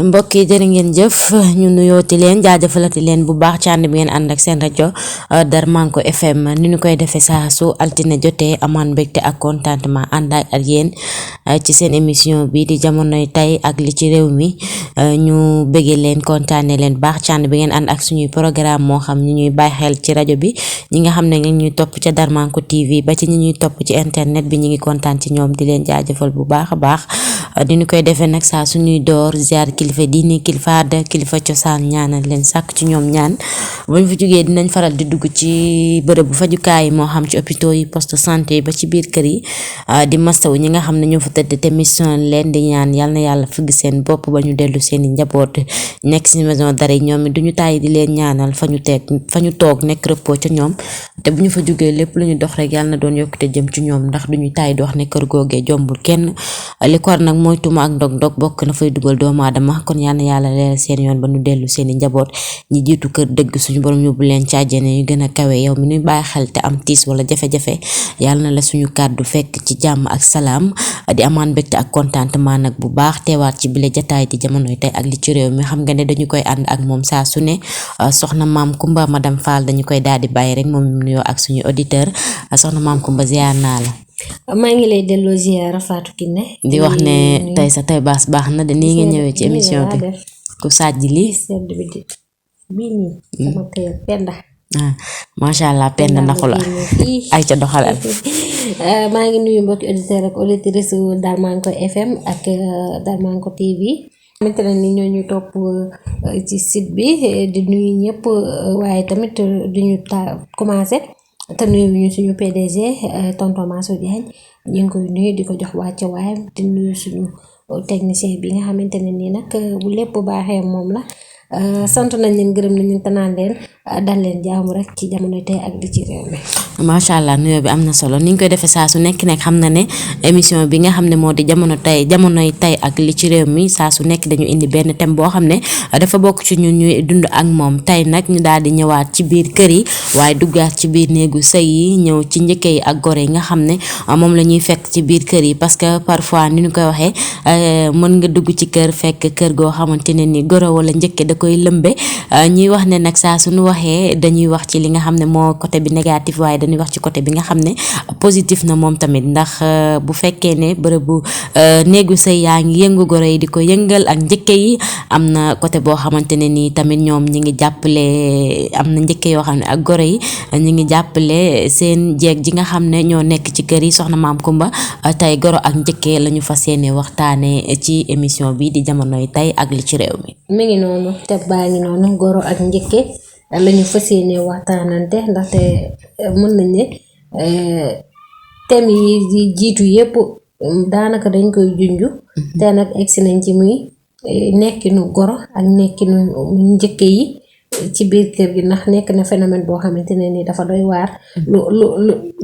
mbokk yi jërë ngeen jëf ñu nuyooti leen jaajëfalati leen bu baax ci ànd bi ngeen ànd ak seen rajo Darmanko FM ni ñu koy defee saa su altine jotee amaan mbégte ak contentement ànd ak yéen ci seen émission bi di jamonoy tey ak li ci réew mi ñu bëggee leen kontaane leen baax ci ànd bi ngeen ànd ak suñuy programme moo xam ñi ñuy bàyyi xel ci rajo bi ñi nga xam ne ngeen ñuy topp ca Darmanko TV ba ci ñi ñuy topp ci internet bi ñu ngi kontaan ci ñoom di leen jaajëfal bu baax a baax di ñu koy defee nag saa suñuy door ziar kilifa diine kilifa aada kilifa cosaan ñaanal leen sàkk ci ñoom ñaan bu ñu fa jógee dinañ faral di dugg ci bërëb bu fajukaay yi moo xam ci hôpitaux yi poste santé yi ba ci biir kër yi di mastaw ñi nga xam ne ñoo fa tëdd te mission leen di ñaan yal na yàlla fëgg seen bopp ba ñu dellu seen i njaboot nekk si maison d'arrêt ñoom it duñu tàyyi di leen ñaanal fa ñu toog nekk repos ca ñoom te bu ñu fa jógee lépp lu ñu dox rek yàlla na doon yokkute jëm ci ñoom ndax duñu tàyyi di wax ne kër googee jombul kenn li ko war nag mooy tuma ak ndog-ndog bokk na fay dugal doomu aadama kon yal na yàlla leeral seen yoon ba ñu dellu seen i njaboot ñi jiitu kër dëgg suñu borom yóbbu leen ci àjjana yu gën a kawe yow mi ñuy bàyyi xel te am tiis wala jafe-jafe yàlla na la suñu kàddu fekk ci jàmm ak salaam di amaan mbégte ak contentement nag bu baax teewaat ci bile jataay di jamonoy tey ak li ci réew mi xam nga ne dañu koy ànd ak moom saa su ne soxna maam Kumba madame Fall dañu koy daal di bàyyi rek moom nuyoo ak suñu auditeur soxna maam Kumba ziar naa la. maa ngi lay delloo ziar Fatou Kiné di wax ne tey sa tey baas baax na de nii nga ñëwee ci émission bi ku sàjj lii sedd bi di bii nii sama tey Penda macha allah Penda naxu la ay ca doxalal maa ngi nuyu mbokki auditeur ak auditrice Darmanko FM ak Darmanko TV xamante ne ni ñoo ñu topp ci site bi di nuyu ñëpp waaye tamit duñu commencé te nuyu ñu suñu PDG tonton Massou Diagne ñu ngi koy nuyu di ko jox wàcce waaye di nuyu suñu technicien bi nga xamante ne nii nag bu lépp baaxee moom la sant nañ leen gërëm nañ leen te naan leen dal leen jaamu rek ci jamono tey ak di ci réew mi. macha allah nuyoo bi am na solo ni ñu koy defee saa su nekk xam na ne émission bi nga xam ne moo di jamonoy tey ak li ci réew mi saa su nekk dañu indi benn thème boo xam ne dafa bokk ci ñun ñuy dund ak moom tey nag ñu daal di ñëwaat ci biir kër yi waaye duggaat ci biir néegu sëy yi ñëw ci njëkke yi ak gore yi nga xam ne moom la ñuy fekk ci biir kër yi parce que parfois ni ñu koy waxee mën nga dugg ci kër fekk kër goo xamante ne ni goro wala njëkke da koy lëmbe ñuy wax ne nag saa suñu waxee dañuy wax ci li nga xam ne moo côté bi négatif waaye dañuy wax ci côté bi nga xam ne positif na moom tamit ndax bu fekkee ne bërëbu néegu sëy yaa ngi yëngu goro yi di ko yëngal ak njëkke yi am na côté boo xamante ne nii tamit ñoom ñi ngi jàppale am na njëkke yoo xam ne ak goro yi ñi ngi jàppale seen jeeg ji nga xam ne ñoo nekk ci kër yi soxna maam Kumba tey goro ak njëkke la ñu fas yéene waxtaane ci émission bi di jamonoy tey ak li ci réew mi. mi ngi noonu te baa ngi noonu goro ak njëkke lañu fas yéene waxtaanante ndaxte mën nañ ne thème yi jiitu yépp daanaka dañ koy junju te nag egsi nañ ci muy nekkinu goro ak nekkinu njëkke yi ci biir kër gi ndax nekk na phénomène boo xamante ne ni dafa doy waar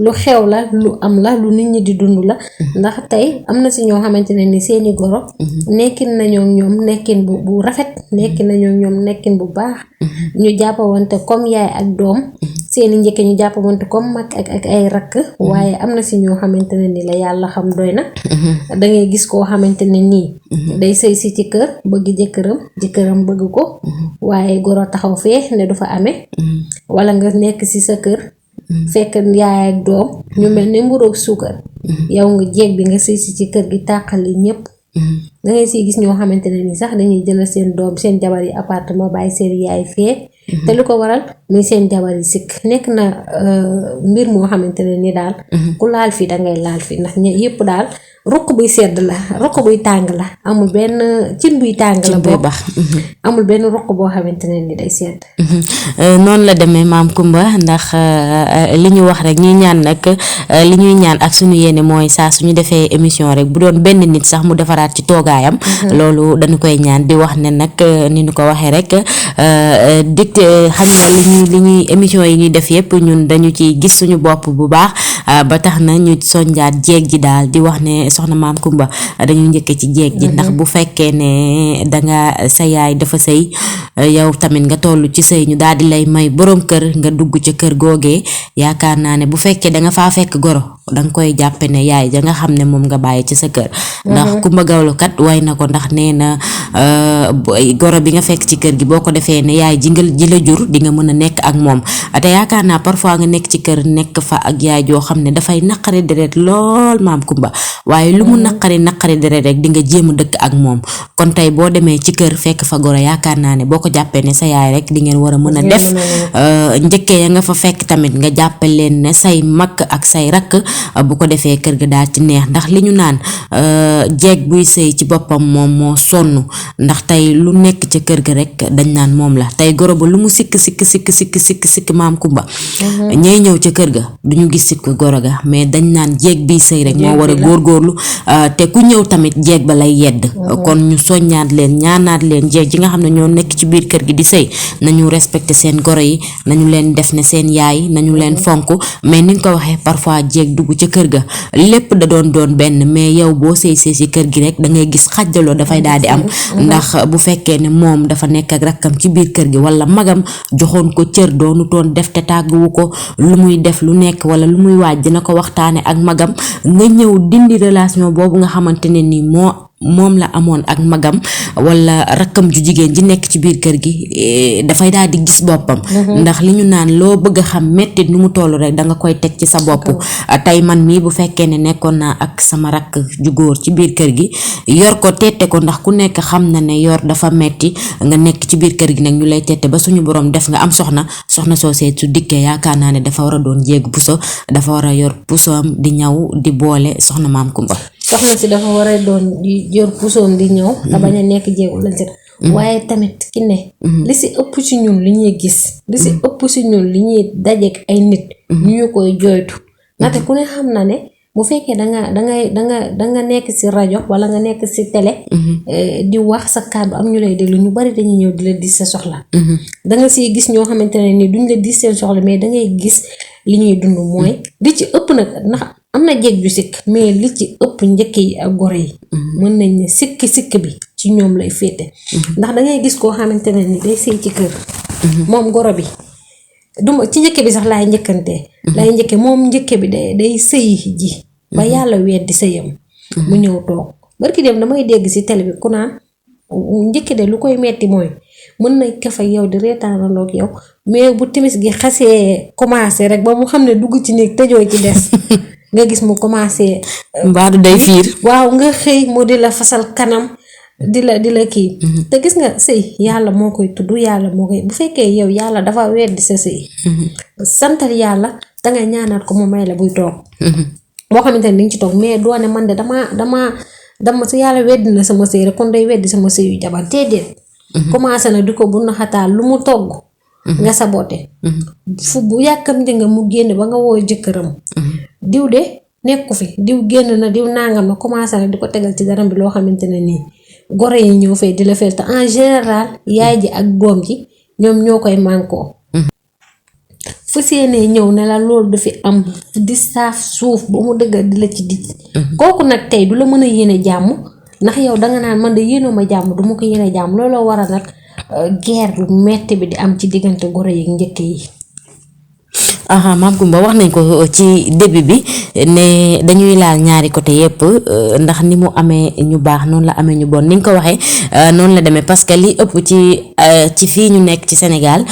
lu xew la lu am la lu nit ñi di dund la ndax tey am na si ñoo xamante ne ni seeni goro nekkin nañoo ñoom nekkin bu rafet nekkin nañoo ñoom nekkin bu baax ñu jàppawante comme yaay ak doom seeni njëkke ñu jàppawante comme mag ak ay rakk waaye am na si ñoo xamante ne ni la yàlla xam doy na da ngay gis koo xamante ne nii day sëy si ci kër bëgg jëkkëram bëgg ko waaye goro taxaw fee ne du fa amee wala nga nekk si sa kër fekk yaay ak doom ñu mel ne mburoog suukar yow nga jéeg bi nga sëy si ci kër gi tàqali ñëpp da ngay siy gis ñoo xamante ne ni sax dañuy jëlal seen doom seen jabar yi appartement bàyyi seen yaay fee te lu ko waral muy seen jabar yi sikk nekk na mbir moo xamante ne ni daal ku laal fi dangay laal fi ndax yëpp daal rukk buy sedd la rukk buy tàng la amul benn cin buy tàng la boobu amul benn rukk boo xamante ne ni day sedd noonu la demee maam Kumba ndax li ñu wax rek ñuy ñaan nag li ñuy ñaan ak suñu yéene mooy saa suñu defee émission rek bu doon benn nit sax mu defaraat ci toogaayam loolu dañu koy ñaan di wax ne nag ni ñu ko waxee rek xam nga li ñuy émission yi ñuy def yépp ñun dañu ci gis suñu bopp bu baax ba tax na ñu sonjaat jeeg ji daal di wax ne soxna maam Kumba dañu njëkke ci jeeg ji ndax bu fekkee ne danga sa yaay dafa sëy yow tamit nga toll ci sëy ñu daal di lay may boroom kër nga dugg ca kër googee yaakaar naa ne bu fekkee danga faa fekk goro danga koy jàppe ne yaay ja nga xam ne moom nga bàyyi ci sa kër. ndax Kumba Gawlo kat way na ko, ndax nee na goro bi nga fekk ci kër gi boo ko defee ne yaay ji la jur di nga mën a nekk ak moom. te yaakaar naa parfois nga nekk ci kër nekk fa ak yaay joo xam ne dafay naqari deret lool maam Kumba, waaye lu mu naqari deret rek di nga jéem a dëkk ak moom. kon tey boo demee ci kër fekk fa goro, yaakaar naa ne boo ko jàppee ne sa yaay rek di ngeen war a mën a def. njëkkee ya nga fa fekk tamit nga jàppe leen ne say mag ak say rakk, bu ko defee kër ga daal ci neex. ndax li ñu naan jeeg buy sëy ci boppam moom moo sonn, ndax tey lu nekk ca kër ga rek dañ naan moom la. tey goro ba lu mu sikk maam Kumba, ñay ñëw ca kër ga duñu gis sikk goro ga, mais dañ naan jeeg biy sëy rek moo war a góorgóorlu. te ku ñëw tamit jeeg ba lay yedd. kon ñu soññaat leen, ñaanaat leen jeeg ji nga xam ne ñoo nekk ci biir kër gi di sëy, nañu respecté seen goro yi, nañu leen def ne seen yaay, nañu leen fonk. mais ni nga ko waxee parfois jeeg dugg ca kër ga lépp da doon benn, mais yow boo sëy si kër gi rek da ngay gis xàjjaloo dafay daal di am. ndax bu fekkee ne moom dafa nekk ak rakkam ci biir kër gi, wala magam joxoon ko cër doonu toon def te tàgguwu ko, lu muy def lu nekk wala lu muy waaj dina ko waxtaane ak magam, nga ñëw dindi relation boobu nga xamante ne ni moom la amoon ak magam wala rakkam ju jigéen ji nekk ci biir kër gi, dafay daal di gis boppam. ndax li ñu naan loo bëgg a xam mettit nu mu toll rek da nga koy teg ci sa bopp. tey man mii bu fekkee ne nekkoon naa ak sama rakk ju góor ci biir kër gi, yor ko tette ko, ndax ku nekk xam na ne yor dafa metti, nga nekk ci biir kër gi nag ñu lay tette ba suñu borom def nga am soxna soo seet su dikkee, yaakaar naa ne dafa war a doon jéegu puso, dafa war a yor pusoom di ñaw di boole soxna maam Kumba. soxna si dafa war a doon di yor pusoom di ñëw te bañ a nekk jéegu lañ si. waaye tamit ki ne li si ëpp ci ñun li ñuy gis, li si ëpp ci ñun li ñuy dajeek ay nit ñu koy jooytu. ndaxte ku ne xam na ne bu fekkee danga nekk si rajo wala nga nekk si télé di wax sa kàddu am ñu lay déglu, ñu bari dañuy ñëw di la dis sa soxla. danga siy gis ñoo xamante ne ni duñ la dis seen soxla, mais dangay gis li ñuy dund. mooy li ci ëpp nag, ndax am na jeeg ju sikk, mais li ci ëpp njëkk yi ak goro yi mën nañ ne sikk bi ci ñoom lay féete. ndax dangay gis koo xamante ne ni day sëy ci kër, moom goro bi duma ci njëkke bi sax laay njëkke moom njëkke bi day sëy ji ba yàlla weddi sëyam mu ñëw toog. barki dem damay dégg si télé bi ku naan njëkke de lu koy metti mooy mën na kafa yow di reetaanandoo ak yow, mais bu timis gi xasee commencé rek ba mu xam ne dugg ci néeg tëjoo ci des nga gis mu commencé mbaadu day fiir. waaw nga xëy mu di la fasal kanam di la kii. te gis nga sëy yàlla moo koy tudd, yàlla moo koy, bu fekkee yow yàlla dafa weddi sa sëy, santal yàlla danga ñaanaat ko mu may la buy toog. boo xamante ne di nga ci toog, mais doone man de dama su yàlla weddi na sama sëy rek kon day weddi sama sëyu jabar. déedéet. commencé na di ko bu naxataal lu mu togg nga sabote. fu bu yàkkamte nga mu génn ba nga woo jëkkëram. diw de nekku fi, diw génn na, diw nangam na, commencé na di ko tegal ci dara bi loo xamante ne nii goro yi ñëw fay di la fel. te en général yaay ji ak doom ji ñoom ñoo koy mànkoo. fu seenee ñëw ne la loolu du fi am, di saaf suuf ba mu dëgg di la ci di kooku nag tey du la mën a yéene jàmm, ndax yow danga naan man de yéenoo ma jàmm, du ma ko yéene jàmm. looloo waral nag guerre bu metti bi di am ci diggante goro yi njëkk yi. maam Kumba wax nañ ko ci début bi ne dañuy laal ñaari côté yépp, ndax ni mu amee ñu baax noonu la amee ñu bon. ni nga ko waxee noonu la demee, parce que li ëpp ci fii ñu nekk ci Sénégal,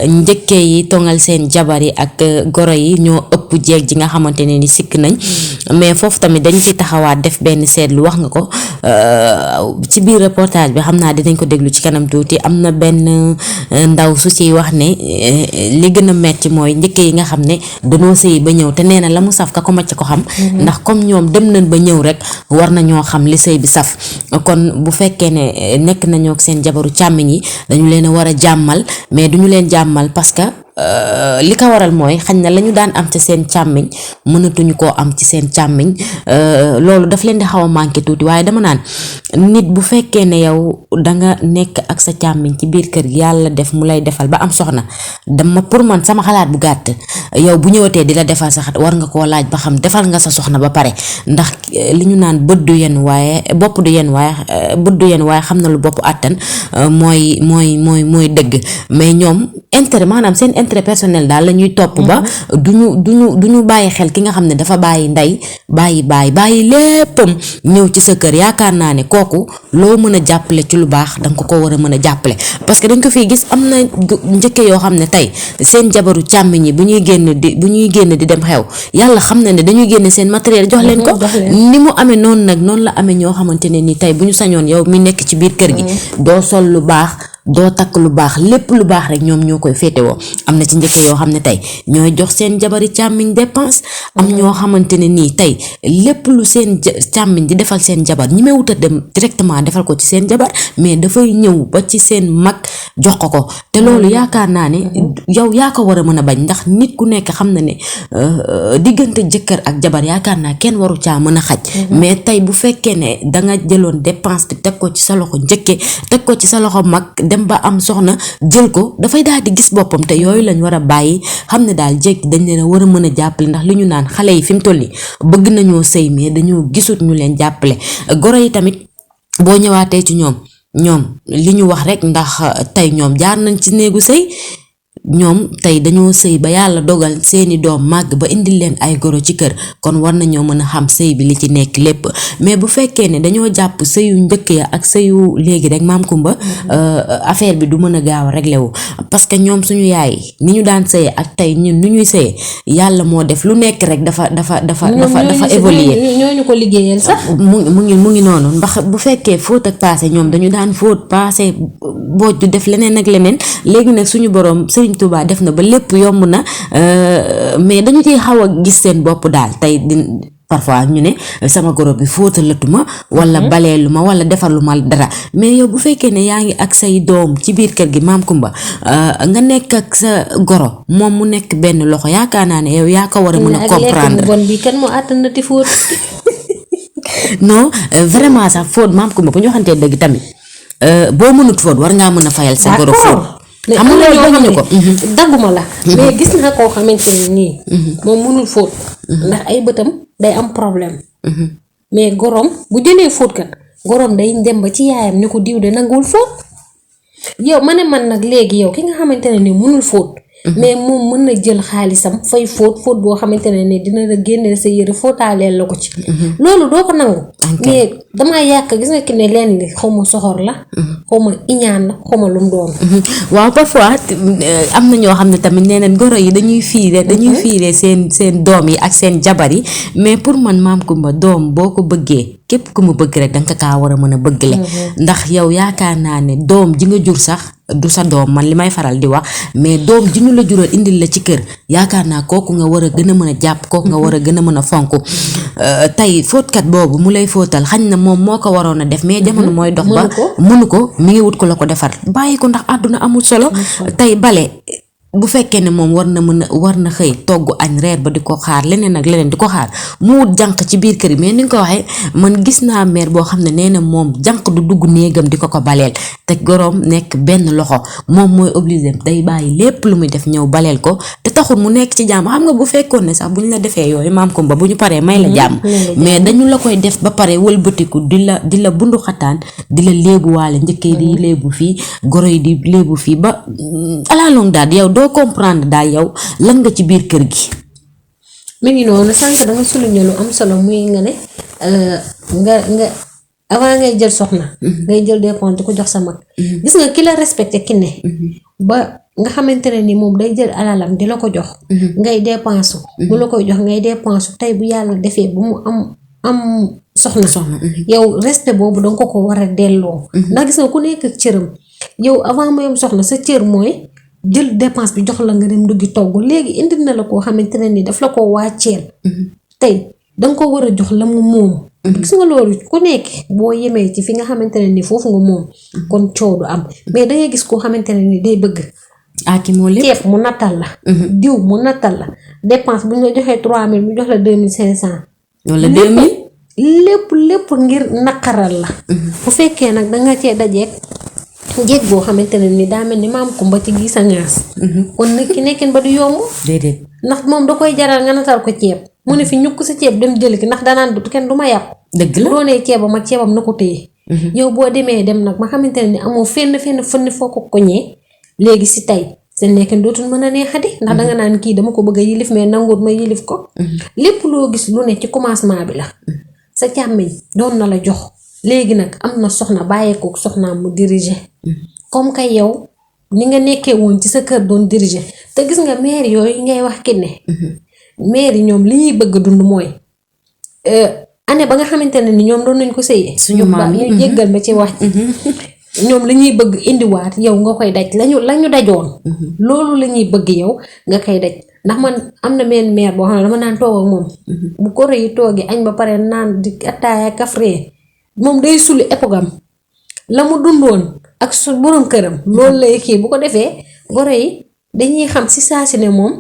njëkkee yi tongal seen jabar yi ak goro yi ñoo ëpp jeeg ji nga xamante ne ni sikk nañ. mais foofu tamit dañ ci taxawaat def benn seetlu, wax nga ko ci biir reportage bi, xam naa dinañ ko déglu ci kanam tuuti. am na benn ndaw su ciy wax ne li gën a metti mooy njëkkee yi nga xam ne dañoo sëy ba ñëw, te nee na la mu saf ka ko macc ko xam. ndax comme ñoom dem nañ ba ñëw rek war nañoo xam li sëy bi saf. kon bu fekkee ne nekk nañoo ak seen jabaru càmmiñ yi dañu leen a war a jàmmal, mais duñu leen jàmmal parce que li ko waral mooy xañ na la ñu daan am ci seen càmmiñ mënatuñu koo am ci seen càmmiñ. loolu daf leen di xaw a manqué tuuti. waaye dama naan nit bu fekkee ne yow danga nekk ak sa càmmiñ ci biir kër gi, yàlla def mu lay defal ba am soxna, dama pour man sama xalaat bu gàtt, yow bu ñëwatee di la defal sa xat war nga koo laaj ba xam defal nga sa soxna ba pare. ndax li ñu naan bët du yen waaye bopp du yen waaye bët du yen waaye xam na lu bopp àttan mooy dëgg. mais ñoom intérêt, maanaam seen intérêt personnel daal la ñuy topp ba duñu bàyyi xel ki nga xam ne dafa bàyyi ndey bàyyi léppam ñëw ci sa kër. yaakaar naa ne kooku loo mën a jàppale ci lu baax danga ko war a mën a jàppale parce que dañ ko fiy gis. am na njëkke yoo xam ne tey seen jabaru càmmiñ yi bu ñuy génn di dem xew yàlla xam na ne dañuy génne seen matériel jox leen ko. ni mu amee noonu nag noonu la amee ñoo xamante ne ni tey bu ñu sañoon yow mi nekk ci biir kër gi doo sol lu baax doo takk lu baax lépp lu baax rek ñoom ñoo koy féetewoo. am na ci njëkke yoo xam ne tey ñooy jox seen jabari càmmiñ dépense. am ñoo xamante ne nii tey lépp lu seen càmmiñ di defal seen jabar ñi may wuta dem directement defal ko ci seen jabar mais dafay ñëw ba ci seen mag jox ko te loolu yaakaar naa ne yow yaa ko war a mën a bañ ndax nit ku nekk xam na ne diggante jëkkër ak jabar yaakaar naa kenn waru caa mën a xaj. mais tey bu fekkee ne danga jëloon dépense bi teg ko ci sa loxo njëkke teg ko ci sa loxo mag dem ba am soxna jël ko dafay daal di gis boppam te yooyu lañ war a bàyyi xam ne daal jékki dañ leen a war a mën a jàppale ndax li ñu naan xale yi fi mu toll nii bëgg nañoo sëy mais dañoo gisut ñu leen jàppale. goro yi tamit boo ñëwaatee ci ñoom li ñu wax rek ndax tey ñoom jaar nañ ci néegu sëy ñoom tey dañoo sëy ba yàlla dogal seeni doom màgg ba indil leen ay goro ci kër kon war nañoo mën a xam sëy bi li ci nekk lépp mais bu fekkee ne dañoo jàpp sëyu njëkk ya ak sëyu léegi rek maam Kumba affaire bi du mën a gaaw a réglé wu parce que ñoom suñu yaay ni ñu daan sëyee ak tey ñun nu ñuy sëyee yàlla moo def lu nekk rek dafa évoluer. ñooñu ko liggéeyal sax. mu ngi noonu ndax bu fekkee fóot ak paase ñoom dañu daan fóot paase bojju def leneen ak leneen léegi nag suñu borom Sëriñ Tuubaa def na ba lépp yomb na mais dañu ciy xaw a gis seen bopp daal tey parfois ñu ne sama goro bi fóotalatuma wala baleeluma wala defaluma dara mais yow bu fekkee ne yaa ngi ak say doom ci biir kër gi maam Kumba nga nekk ak sa goro moom mu nekk benn loxo yaakaar naa ne yow yaa ko war a mën a comprendre. bon bi kan moo àttanati fóot. non vraiment sax fóot maam Kumba bu ñu waxantee dëgg tamit boo mënut fóot war ngaa mën a fayal sa goro fóot. xam nga loolu ko dagguma la. mais gis naa koo xamante ne nii. moom mënul fóot. ndax ay bëtam day am problème. mais gorom bu jëlee fóotkat gorom day dem ba ci yaayam ne ko diw de nanguwul fóot. yow ma ne man nag léegi yow ki nga xamante ne nii mënul fóot. mais moom mën na jël xaalisam fay fóot boo xamante ne nii dina la génneel sa yëre fóotaaleel la ko ci. loolu doo ko nangu. mais damaa yàq gis nga ki ne leen li xaw ma soxor la. xaw ma iñaan la xaw ma lu mu doon. waaw parfois am na ñoo xam ne tamit nee nañ goro yi dañuy fiire seen doom yi ak seen jabar yi mais pour man maam Kumba doom boo ko bëggee képp ku mu bëgg rek danga kaa war a mën a bëggale. ndax yow yaakaar naa ne doom ji nga jur sax du sa doom man li may faral di wax mais doom ji ñu la jural indil la ci kër yaakaar naa kooku nga war a gën a mën a jàpp kooku nga war a gën a mën a fonk. tey fóotkat boobu mu lay fóotal xañ na moom moo ko waroon a def mais jamono mooy dox ba mënu ko mi ngi wut ko la ko defar bàyyi ko ndax àdduna amul solo. tey bale bu fekkee ne moom war na xëy togg añ reer ba di ko xaar leneen ak leneen di ko xaar mu wut jànq ci biir kër yi mais ni nga ko waxee man gis naa mère boo xam ne nee na moom jànq du dugg néegam di ko baleel te goroom nekk benn loxo moom mooy obligé day bàyyi lépp lu muy def ñëw baleel ko te taxul mu nekk ci jàmm xam nga bu fekkoon ne sax bu ñu la defee yooyu maam Kumba bu ñu paree may la jàmm mais dañu la koy def ba pare wëlbatiku di la bundu xataan di la léebuwaale njëkkee di léebu fii goro yi di léebu fii ba à la longue daal yow doo comprendre daal yow lan nga ci biir kër gi. mi ngi noonu sànq danga souligné lu am solo muy nga ne nga avant ngay jël soxna. ngay jël dépense di ko jox sa mag. gis nga ki la respecté ki ne. ba nga xamante ne ni moom day jël alalam di la ko jox. ngay dépense bu la koy jox ngay dépense tey bu yàlla defee bu mu am soxna. yow respect boobu danga ko war a delloo. ndax gis nga ku nekk ak cëram yow avant muy am soxna sa cër mooy. jël dépense bi jox la nga dem duggi togg léegi indi na la koo xamante ne ni daf la ko wàcceel. tey danga ko war a jox la mu moom. gis nga loolu ku nekk boo yemee ci fi nga xamante ne ni foofu nga moom. kon coow du am mais dangay gis koo xamante ne ni day bëgg. ki moo lépp ceeb mu nattal la. diw mu nattal la dépense bu ñu la joxee 3000 mu jox la 2500. wala 2000. lépp ngir naqaral la. bu fekkee nag danga cee dajeek. jéeg boo xamante ne ni daa mel ni maam Kumba ci gis a ŋaas. kon nit ki nekkin ba du yomb. déedéet ndax moom da koy jaral nga natal ko ceeb. mu ne fi ñukk sa ceeb dem jëli ki ndax danaan kenn du ma yàpp. dëgg la bu doonee ceebam ak ceebam na ko téye. yow boo demee dem nag ma xamante ne ni amoo fenn foo ko koñee léegi si tey seen nekkin dootul mën a neexati ndax danga naan kii dama ko bëgg a yilif mais nanguut ma yilif ko lépp loo gis lu ne ci commencement bi la sa càmmiñ doon na la jox léegi nag am na soxna bàyyeekook soxnaam mu diriger comme que yow ni nga nekkee woon ci sa kër doon diriger te gis nga maire yooyu ngay wax ki ne maire yi ñoom li ñuy bëgg dund mooy année ba nga xamante ne ni ñoom doon nañ ko sëyee suñu maam ñu jéggal ma ci wax ñoom la ñuy bëgg indiwaat yow nga koy daj lañu dajoon loolu la ñuy bëgg yow nga koy daj ndax man am na benn maire boo xam ne dama naan toog ak moom bu ko rëy toogee añ ba pare naan di attaaya kafree moom day suli épogam la mu dundoon ak su borom këram loolu lay kii bu ko defee goro yi dañuy xam si saa si ne moom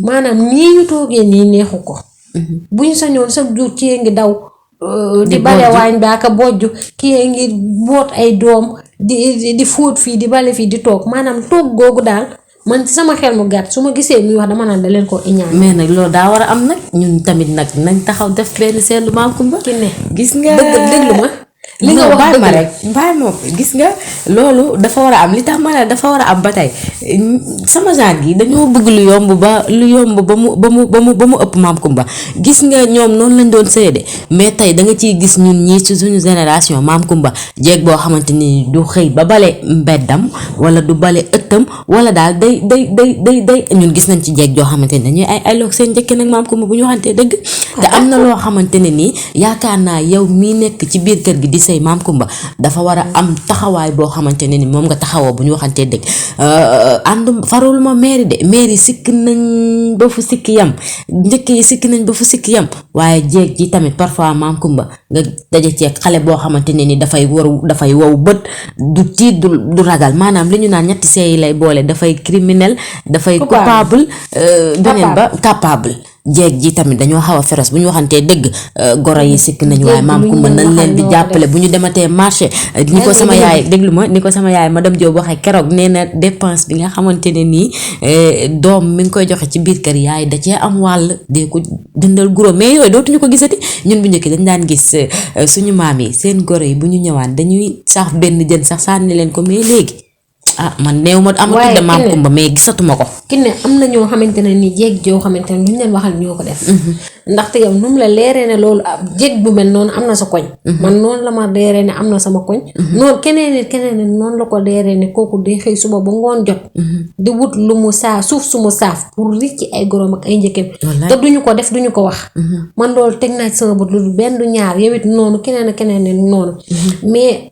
maanaam nii ñu toogee nii neexu ko bu ñu sañoon chaque jour kii ngi daw di bale waañ baaka bojj kii ngi boot ay doom di fóot fii di bale fii di toog maanaam toog googu daal man ci sama xel mu gàtt su ma gisee muy wax dama naan da leen ko iñaan mais nag loolu daa war a am nag ñun tamit nag nañ taxaw def benn seetlu Maam Kumba ki ne gis nga déglu ma li nga wax baal ma rek baal ma gis nga loolu dafa war a am li tax ma ne dafa war a am ba tey sama genre gi dañoo bëgg lu yomb ba mu ëpp Maam Kumba gis nga ñoom noonu lañ doon sëy de mais tey da nga ciy gis ñun ñii ci suñu génération Maam Kumba jeeg boo xamante ni du xëy ba bale mbeddam wala du bale ëttam wala daal day ñun gis nañ ci jeeg joo xamante ni dañuy ay loog seen njëkk nag Maam Kumba bu ñu waxantee dëgg te am na loo xamante ne nii yaakaar naa yow mii nekk ci biir kër gi di sëy Maam Kumba dafa war a am taxawaay boo xamante ne ni moom nga taxawoo bu ñu waxantee dëgg ànd farul ma mairie de mairie sikk nañ ba fu sikk yam njëkk yi sikk nañ ba fu sikk yam waaye jeeg ji tamit parfois Maam Kumba nga daje ceeg xale boo xamante ne ni dafay wow bët du tiit du ragal maanaam li ñu naan ñetti seey lay boole dafay criminel dafay coupable beneen ba capable jeeg ji tamit dañoo xaw a féroce bu ñu waxantee dëgg goro yi sikk nañu waaye Maam Kumba nañ leen di jàppale bu ñu dematee marché ni ko sama yaay déglu ma ni ko sama yaay madame Diop waxee keroog nee na dépense bi nga xamante ne nii doom mi ngi koy joxe ci biir kër yaay da cee am wàll dee ko dëndal guro mais yooyu dootuñu ko gisati ñun bu njëkk dañ daan gis suñu maam yi seen goro yi bu ñu ñëwaan dañuy saaf benn jën sax sànni leen ko mais léegi man néew ma amatul de Maam Kumba mais gisatuma ko ki ne am na ñoo xamante ne ni jéeg joo xamante ne luñ leen waxal ñoo ko def ndaxte yow nu mu la leeree ne loolu jéeg bu mel noonu am na sa koñ man noonu la ma leeree ne am na sama koñ noonu keneen noonu la ko leeree ne kooku day xëy suba ba ngoon jot di wut lu mu suuf su mu saaf pour ricc ay gorom ak ay njëkkeem te duñu ko def duñu ko wax man loolu teg naa ci sama bët lu benn du ñaar yow it noonu keneen ak keneen noonu mais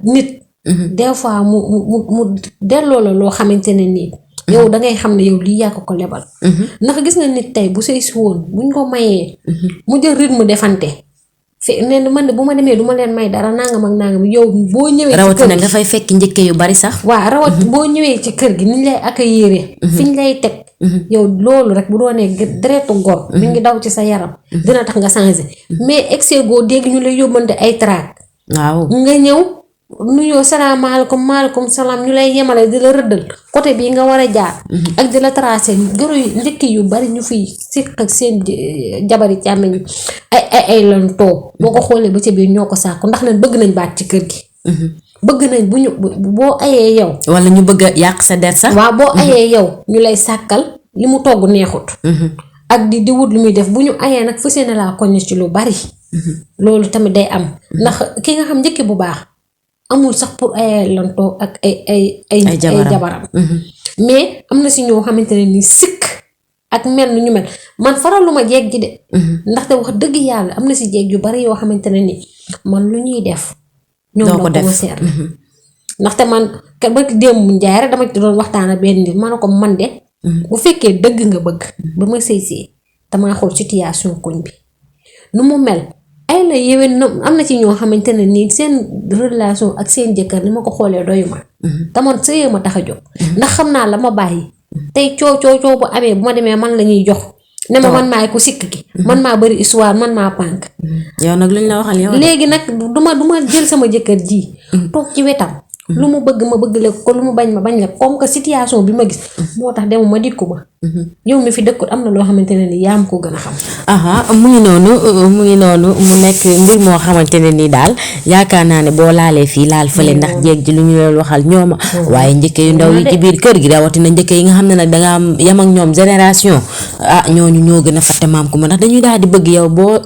nit des fois mu delloo la loo xamante ne nii yow dangay xam ne yow lii yàq ko lebal ndax gis nga nit tey bu sëy si woon buñ ko mayee mu jël rythme defante ne man de bu ma demee du ma leen may dara nangam ak nangam yow boo ñëwee ci kër gi rawatina nga fay fekk njëkke yu bari sax waaw boo ñëwee ci kër gi niñ lay accueillir fiñ lay teg yow loolu rek bu doonee deretu góor mi ngi daw ci sa yaram dina tax nga changé mais excès goo dégg ñu lay yóbbante ay trac waaw nga ñëw nuyoo salaamaaleykum maaleykum salaam ñu lay yemale di la rëddal côté bii nga war a jaar ak di la tracé goro yu njëkk yu bari ñu fiy sikk ak seen jabari càmmeñ ay lan too boo ko xoolee ba ca biir ñoo ko sàkku ndax leen bëgg nañ baat ci kër gi bëgg nañ boo ayee yow wala ñu bëgg a yàq sa der sax waaw boo ayee yow ñu lay sàkkal li mu togg neexut ak di wut lu muy def bu ñu ayee nag fu seen laa koñ ci lu bari loolu tamit day am ndax ki nga xam njëkk bu baax amul sax pour ay lantoo ak ay jabaram mais am na si ñoo xamante ne ni sikk ak mel nu ñu mel man faraluma jeeg ji de ndaxte wax dëgg yàlla am na si jeeg yu bari yoo xamante ne ni man lu ñuy def ñoom la commencé ndaxte man kat ba démb njaay rek dama ci doon waxtaan ak benn nit ma ne ko man de bu fekkee dëgg nga bëgg ba ma sëy damaa xool situation koñ bi nu mu mel ay la yéwén am na ci ñoo xamante ne nii seen relation ak seen jëkkër ni ma ko xoolee doyuma te man sëyee ma tax a jóg ndax xam naa la ma bàyyi tey coow bu amee bu ma demee man la ñuy jox ne ma man maay ko sikk ki man maa bari histoire man maa pànk yow nag luñ la waxal yow léegi nag duma jël sama jëkkër ji toog ci wetam lu mu bëgg ma bëgg la ko lu mu bañ ma bañ la comme que situation bi ma gis moo tax demu ma dikku ma yow mi fi dëkkut am na loo xamante ne ni yaa ma ko gën a xam. mu ngi noonu mu nekk mbir moo xamante ne nii daal yaakaar naa ne boo laalee fii laal fële ndax jéeg ji lu ñu leen waxal ñooma waaye njëkke yu ndaw yi ci biir kër gi rawatina njëkke yi nga xam ne nag dangaa am yam ak ñoom génération ñooñu ñoo gën a fàtte maam Kumba ndax dañuy daal di bëgg yow boo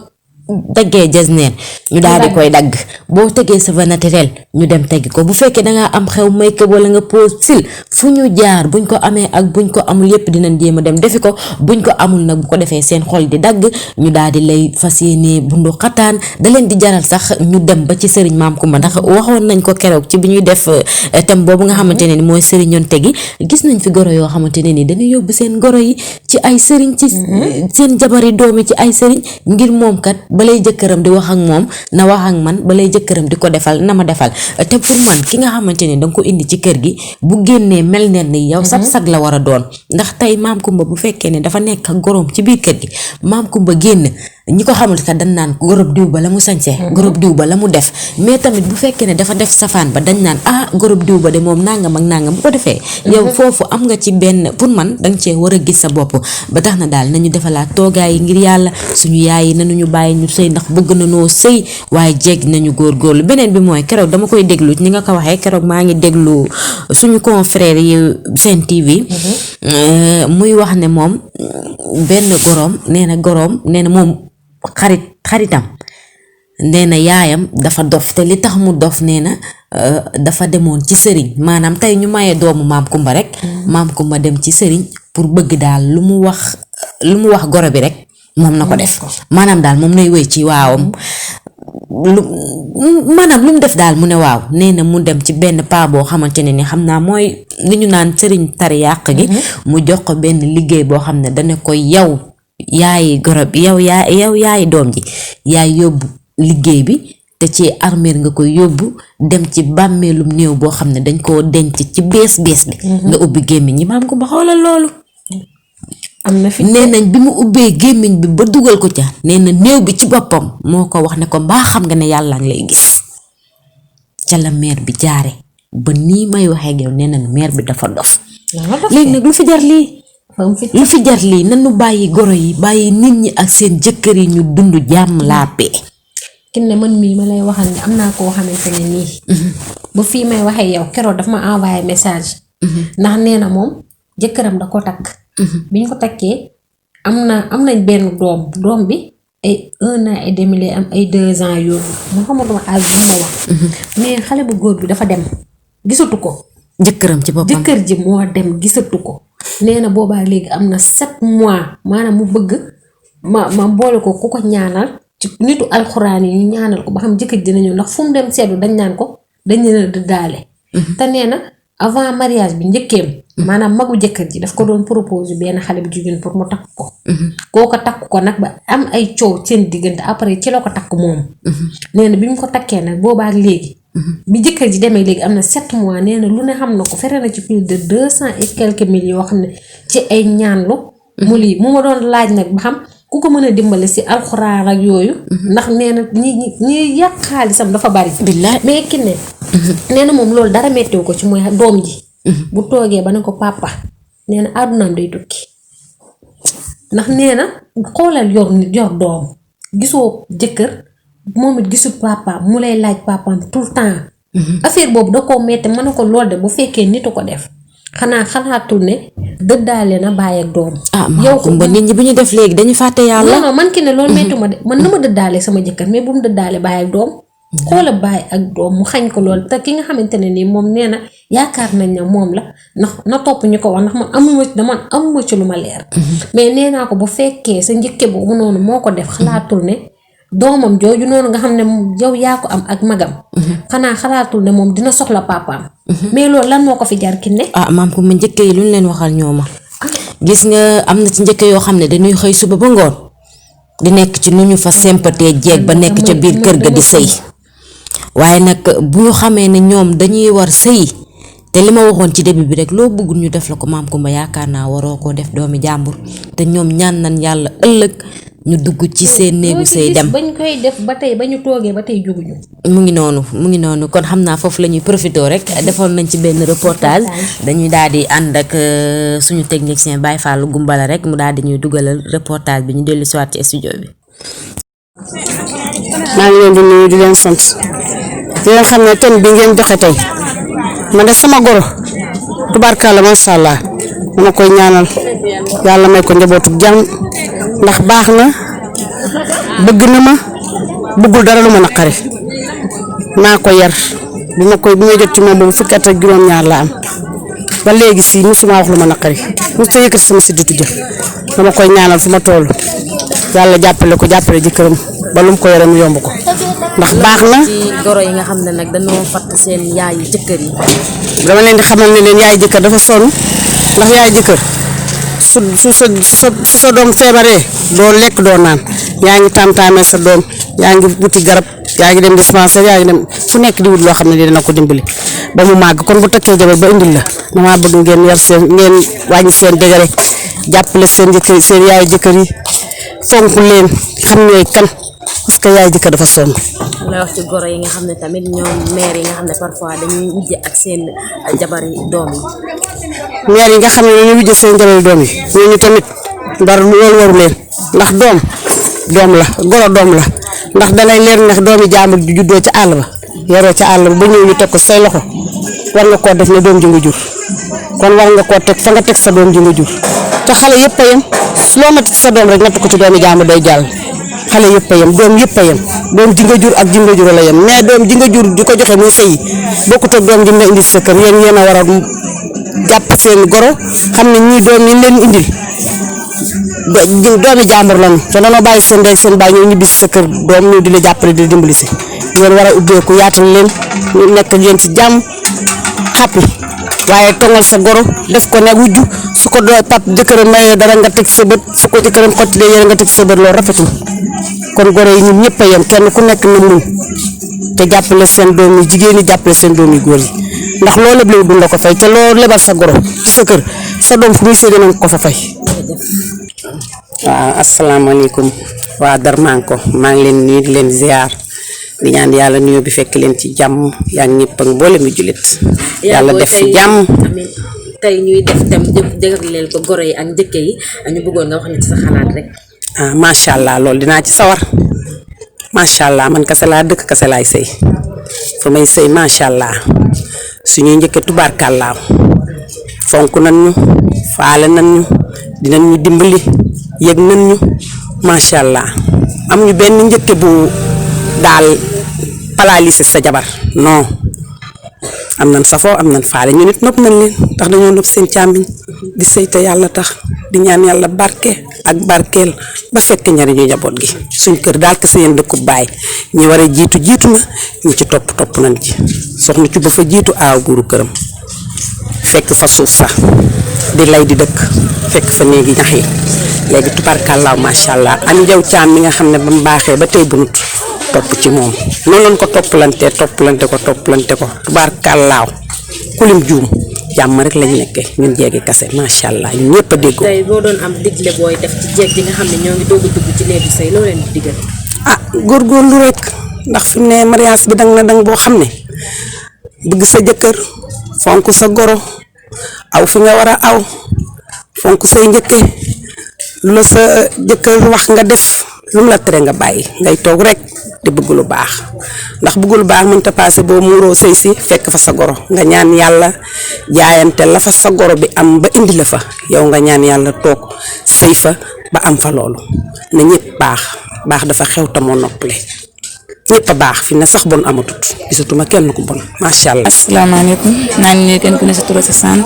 daggee jasneer ñu daal di koy dagg boo tegee cheveux naturel ñu dem teggi ko bu fekkee dangaa am xew make-up wala nga pose sil fu ñu jaar buñ ko amee ak buñ ko amul yépp dinañ jéem a dem defi ko buñ ko amul nag bu ko defee seen xol di dagg ñu daal di lay fas yéene bundu xataan da leen di jaral sax ñu dem ba ci sëriñ maam Kumba ndax waxoon nañ ko keroog ci bi ñuy def thème boobu nga xamante ne ni mooy sëriñonte gi gis nañ fi goro yoo xamante ne ni dañuy yóbbu seen goro yi ci ay sëriñ ci seen jabari doomi ci ay sëriñ ngir moom kat balay jëkkëram di wax ak moom na wax ak man balay jëkkëram di ko defal na ma defal te pour man ki nga xamante ne danga ko indi ci kër gi bu génnee mel ne ni yow sag la war a doon ndax tey maam Kumba bu fekkee ne dafa nekk ak goroom ci biir kër gi maam Kumba génn ñi ko xamul kat dañ naan gorob diw ba la mu sañse gorob diw ba la mu def mais tamit bu fekkee ne dafa def safaan ba dañ naan gorob diw ba de moom nangam ak nangam bu ko defee yow foofu am nga ci benn pour man danga cee war a gis sa bopp ba tax na daal nañu defalaat toogaay yi ngir yàlla suñu yaay yi nañu bàyyi ñu sëy ndax bëgg na noo sëy waaye jeeg nañu góorgóorlu beneen bi mooy keroog dama koy déglu ni nga ko waxee keroog maa ngi déglu suñu confrère yi Sen TV muy wax ne moom benn goroom nee na moom xaritam nee na yaayam dafa dof te li tax mu dof nee na dafa demoon ci sëriñ maanaam tey ñu maye doomu maam Kumba rek maam Kumba dem ci sëriñ pour bëgg daal lu mu wax goro bi rek moom na ko def maanaam daal moom nay wéy ci waawam maanaam lu mu def daal mu ne waaw nee na mu dem ci benn paa boo xamante ne ni xam naa mooy li ñu naan sëriñ tari yàq gi mu jox ko benn liggéey boo xam ne dana ko yow yaayi goro bi yow yaayi doom ji yaay yóbbu liggéey bi te ci armeel nga koy yóbbu dem ci bàmmeelum néew boo xam ne dañ koo denc ci bees bi nga ubbi gémmiñ ñi maam Kumba xoolal loolu am na fi nee nañ bi mu ubbee gémmiñ bi ba dugal ko ca nee na néew bi ci boppam moo ko wax ne ko mbaa xam nga ne yàlla ngi lay gis ca la meer bi jaare ba nii may waxee ak yow nee na meer bi dafa dof léegi nag lu fi jar lii nanu bàyyi goro yi bàyyi nit ñi ak seen jëkkër yi ñu dund jàmm laa paix Kiné man mii ma lay waxal ne am naa koo xamante ne nii ba fii may waxee yow keroog daf ma envoyé message ndax nee na moom jëkkëram da ko takk biñ ko takkee am nañ benn doom bi ay 1 an et demi lay am ay 2 ans yooyu mu xamatuma âge bi ma wax mais xale bu góor bi dafa dem gisatu ko jëkkëram ci boppam jëkkër ji moo dem gisatu ko nee na boobaa léegi am na 7 mois maanaam mu bëgg ma boole ko ku ko ñaanal ci nitu alxuraan yi ñu ñaanal ko ba xam jëkkër dina ñëw ndax fu mu dem seetlu dañ naan ko dañ leen a dëddaale te nee na avant mariage bi njëkkeem maanaam magu jëkkër ji daf ko doon proposé benn xale bu jigéen pour mu takk ko kooko takk ko nag ba am ay coow seen diggante après ci la ko takk moom nee na bi mu ko takkee nag boobaa léegi bi jëkkër ji demee léegi am na 7 mois nee na lu ne xam na ko fere na ci plus de 200 et quelques mille yoo xam ne ci ay ñaanlu mu lii mu ma doon laaj nag ba xam ku ko mën a dimbale si alxuraan ak yooyu ndax nee na ñi yàq xaalisam dafa bari mais Kiné nee na moom loolu dara mettewu ko ci mooy doom ji bu toogee ba ne ko papa nee na àddunaam day tukki ndax nee na xoolal yor doom gisoo jëkkër moom it gisul papa mu lay laaj papaam tout le temps affaire boobu da koo metti mën na ko lool de bu fekkee nitu ko def xanaa xalaatul ne dëddaale na bàyyi ak doom yow Kumba nit ñi bu ñu def léegi dañu fàtte yàlla non man Kiné loolu mettu ma de man na ma dëddaale sama jëkkër mais bu mu dëddaale bàyyi ak doom xoola bàyyi ak doom mu xañ ko lool te ki nga xamante ne nii moom nee na yaakaar nañ ne moom la ndax na topp ñu ko wax ndax man amuma ci lu ma leer mais nee naa ko bu fekkee sa njëkke boobu noonu moo ko def xalaatul ne doomam jooju noonu nga xam ne yow yaa ko am ak magam xanaa xalaatul ne moom dina soxla papaam mais loolu lan moo ko fi jar Kiné maam Kumba njëkke yi lu ñu leen waxal ñooma gis nga am na ci njëkke yoo xam ne dañuy xëy suba ba ngoon di nekk ci nu ñu fa sympathie jeeg ba nekk ca biir kër ga di sëy waaye nag bu ñu xamee ne ñoom dañuy war sëy te li ma waxoon ci début bi rek loo bëggul ñu def la ko maam Kumba yaakaar naa waroo koo def doomi jàmbur te ñoom ñaan nañ yàlla ëllëg ñu dugg ci seen néegu sëy dem. bañ koy def ba tey ba ñu toogee ba tey juguñu. mu ngi noonu kon xam naa foofu la ñuy profité rek defoon nañ ci benn reportage dañuy daal di ànd ak suñu technicien Baye Fall Gumbala rek mu daal di ñuy dugalal reportage bi ñu dellu si waat ci studio bi. maa ngi leen di nuyu di leen sant di leen xam ne thème bi ngeen joxe tey man de sama goro tubaarkalla macha allah dama koy ñaanal yàlla may ko njabootu jàmm ndax baax na bëgg na ma bëggul dara lu ma naqari maa ko yar bi may jot ci moom boobu fukki at ak juróom-ñaar la am ba léegi si musuma wax lu ma naqari musu yëkkati sama sidditu jëf dama koy ñaanal fu ma toll yàlla jàppale ko jàppale jëkkëram ba lu mu ko yore mu yomb ko ndax baax na. ci goro yi nga xam ne nag dañoo fatt seen yaayu jëkkër yi. dama leen di xamal ne leen yaay jëkkër dafa sonn ndax yaay jëkkër su sa doom feebaree doo lekk doo naan yaa ngi tàmtaamee sa doom yaa ngi wuti garab yaa ngi dem dispensaire yaa ngi dem fu nekk di wut loo xam ne dina ko dimbali ba mu màgg kon bu takkee jabar ba indil la damaa bëgg ngeen ngeen wàññi seen dégare jàppale seen jëkkër seen yaay jëkkër yi fonk leen xam ñooy kan parce que yaay jëkkër dafa sonn. lay wax ci goro yi nga xam ne tamit ñoom mère yi nga xam ne parfois dañuy wujje ak seen jabar yi doom yi. mère yi nga xam ne dañuy wujje seen jabar yi doom yi ñooñu tamit dara loolu waru leen ndax doom la goro doom la ndax dalay leer ndax doomi jàmbur ju juddoo ca àll ba yaroo ca àll ba ñëw ñu teg ko say loxo war nga koo def ne doom ji nga jur kon war nga koo teg fa nga teg sa doom ji nga jur te xale yëpp a yem loo natt ci sa doom rek natt ko ci doomi jàmbur day jàll. xale yëpp a yem doom yëpp a yem doom ji nga jur ak ji nga jur la yem mais doom ji nga jur di ko joxe muy sëyi bokkut ak doom ji nga indi sa kër yéen a war a jàpp seen goro xam ne ñii doom yi leen indil doomi jàmbur lañu te dañoo bàyyi seen ndey seen baay ñëw ñibbi si sa kër doom ñu di la jàppale di dimbali si yéen war a ubbeeku yaatal leen ñu nekk ak yéen ci jàmm xàppi waaye tongal sa goro def ko ne wujju su ko doo pap jëkkëram mayee dara nga teg sa bët su ko jëkkëram xottilee yéen nga teg sa bët loolu rafetul kon goro yi ñun ñëpp a yem kenn ku nekk na muñ te jàppale seen doom yi jigéen ñi jàppale seen doom yi góor yi ndax loolu lépp léegi duñ la ko fay te loolu lebal sa goro ci sa kër sa doom fu muy séedee nañ ko fa fay. waaw asalaamaaleykum waa Darmanko maa ngi leen nuyu di leen ziar di ñaan yàlla nuyoo bi fekk leen ci jàmm yaa ngi ñëpp ak mboolem mi jullit yàlla def fi jàmm. tey ñuy def tam jagleel ko goro yi ak njëkke yi ñu bëggoon nga wax ni ci sa xalaat rek. macha allah loolu dinaa ci sawar macha allah man kese laa dëkk kese laay sëy fa may sëy macha allah suñuy njëkkee tubaarkàllaaw fonk nañ ñu faale nañ ñu dinañ ñu dimbali yëg nañ ñu macha allah am ñu benn njëkke bu daal paralysé sa jabar non am nañ safoo am nañ faale ñu nit nopp nañ leen ndax dañoo nopp seen càmmiñ di sëy te yàlla tax di ñaan yàlla barke ak barkeel ba fekk njariñu njaboot gi suñ kër daal ke sa yéen dëkku baay ñi war a jiitu na ñi ci topp nañ ci soxna ci ba fa jiitu aaw buuru këram fekk fa suuf sax di lay di dëkk fekk fa néegi ñax yi léegi tubarkàllaaw macha allah am njaw caam mi nga xam ne ba mu baaxee ba tey bunut topp ci moom noonu lañ ko toppalante ko tubarkàllaaw kulim juum jàmm rek lañ nekkee ñun jeegi kase macha allah ñun ñëpp a déggoo. tey boo doon am digle booy def ci jeeg ji nga xam ne ñoo ngi doog a dugg ci néegu sëy loo leen di digal. góorgóorlu rek ndax fi mu ne mariage bi dang boo xam ne bëgg sa jëkkër fonk sa goro aw fi nga war a aw fonk say njëkke lu la sa jëkkër wax nga def lu mu la tere nga bàyyi ngay toog rek te bëgg lu baax ndax bëgg lu baax mënta passé boo muuroo sëy si fekk fa sa goro nga ñaan yàlla jaayante la fa sa goro bi am ba indi la fa yow nga ñaan yàlla toog sëy fa ba am fa loolu na ñëpp baax dafa xew te moo noppale ñëpp a baax fi ne sax bon amatut gisatuma kenn ku bon macha allah. asalaamaaleykum naa ngi nuyu kenn ku ne sa tur sa sant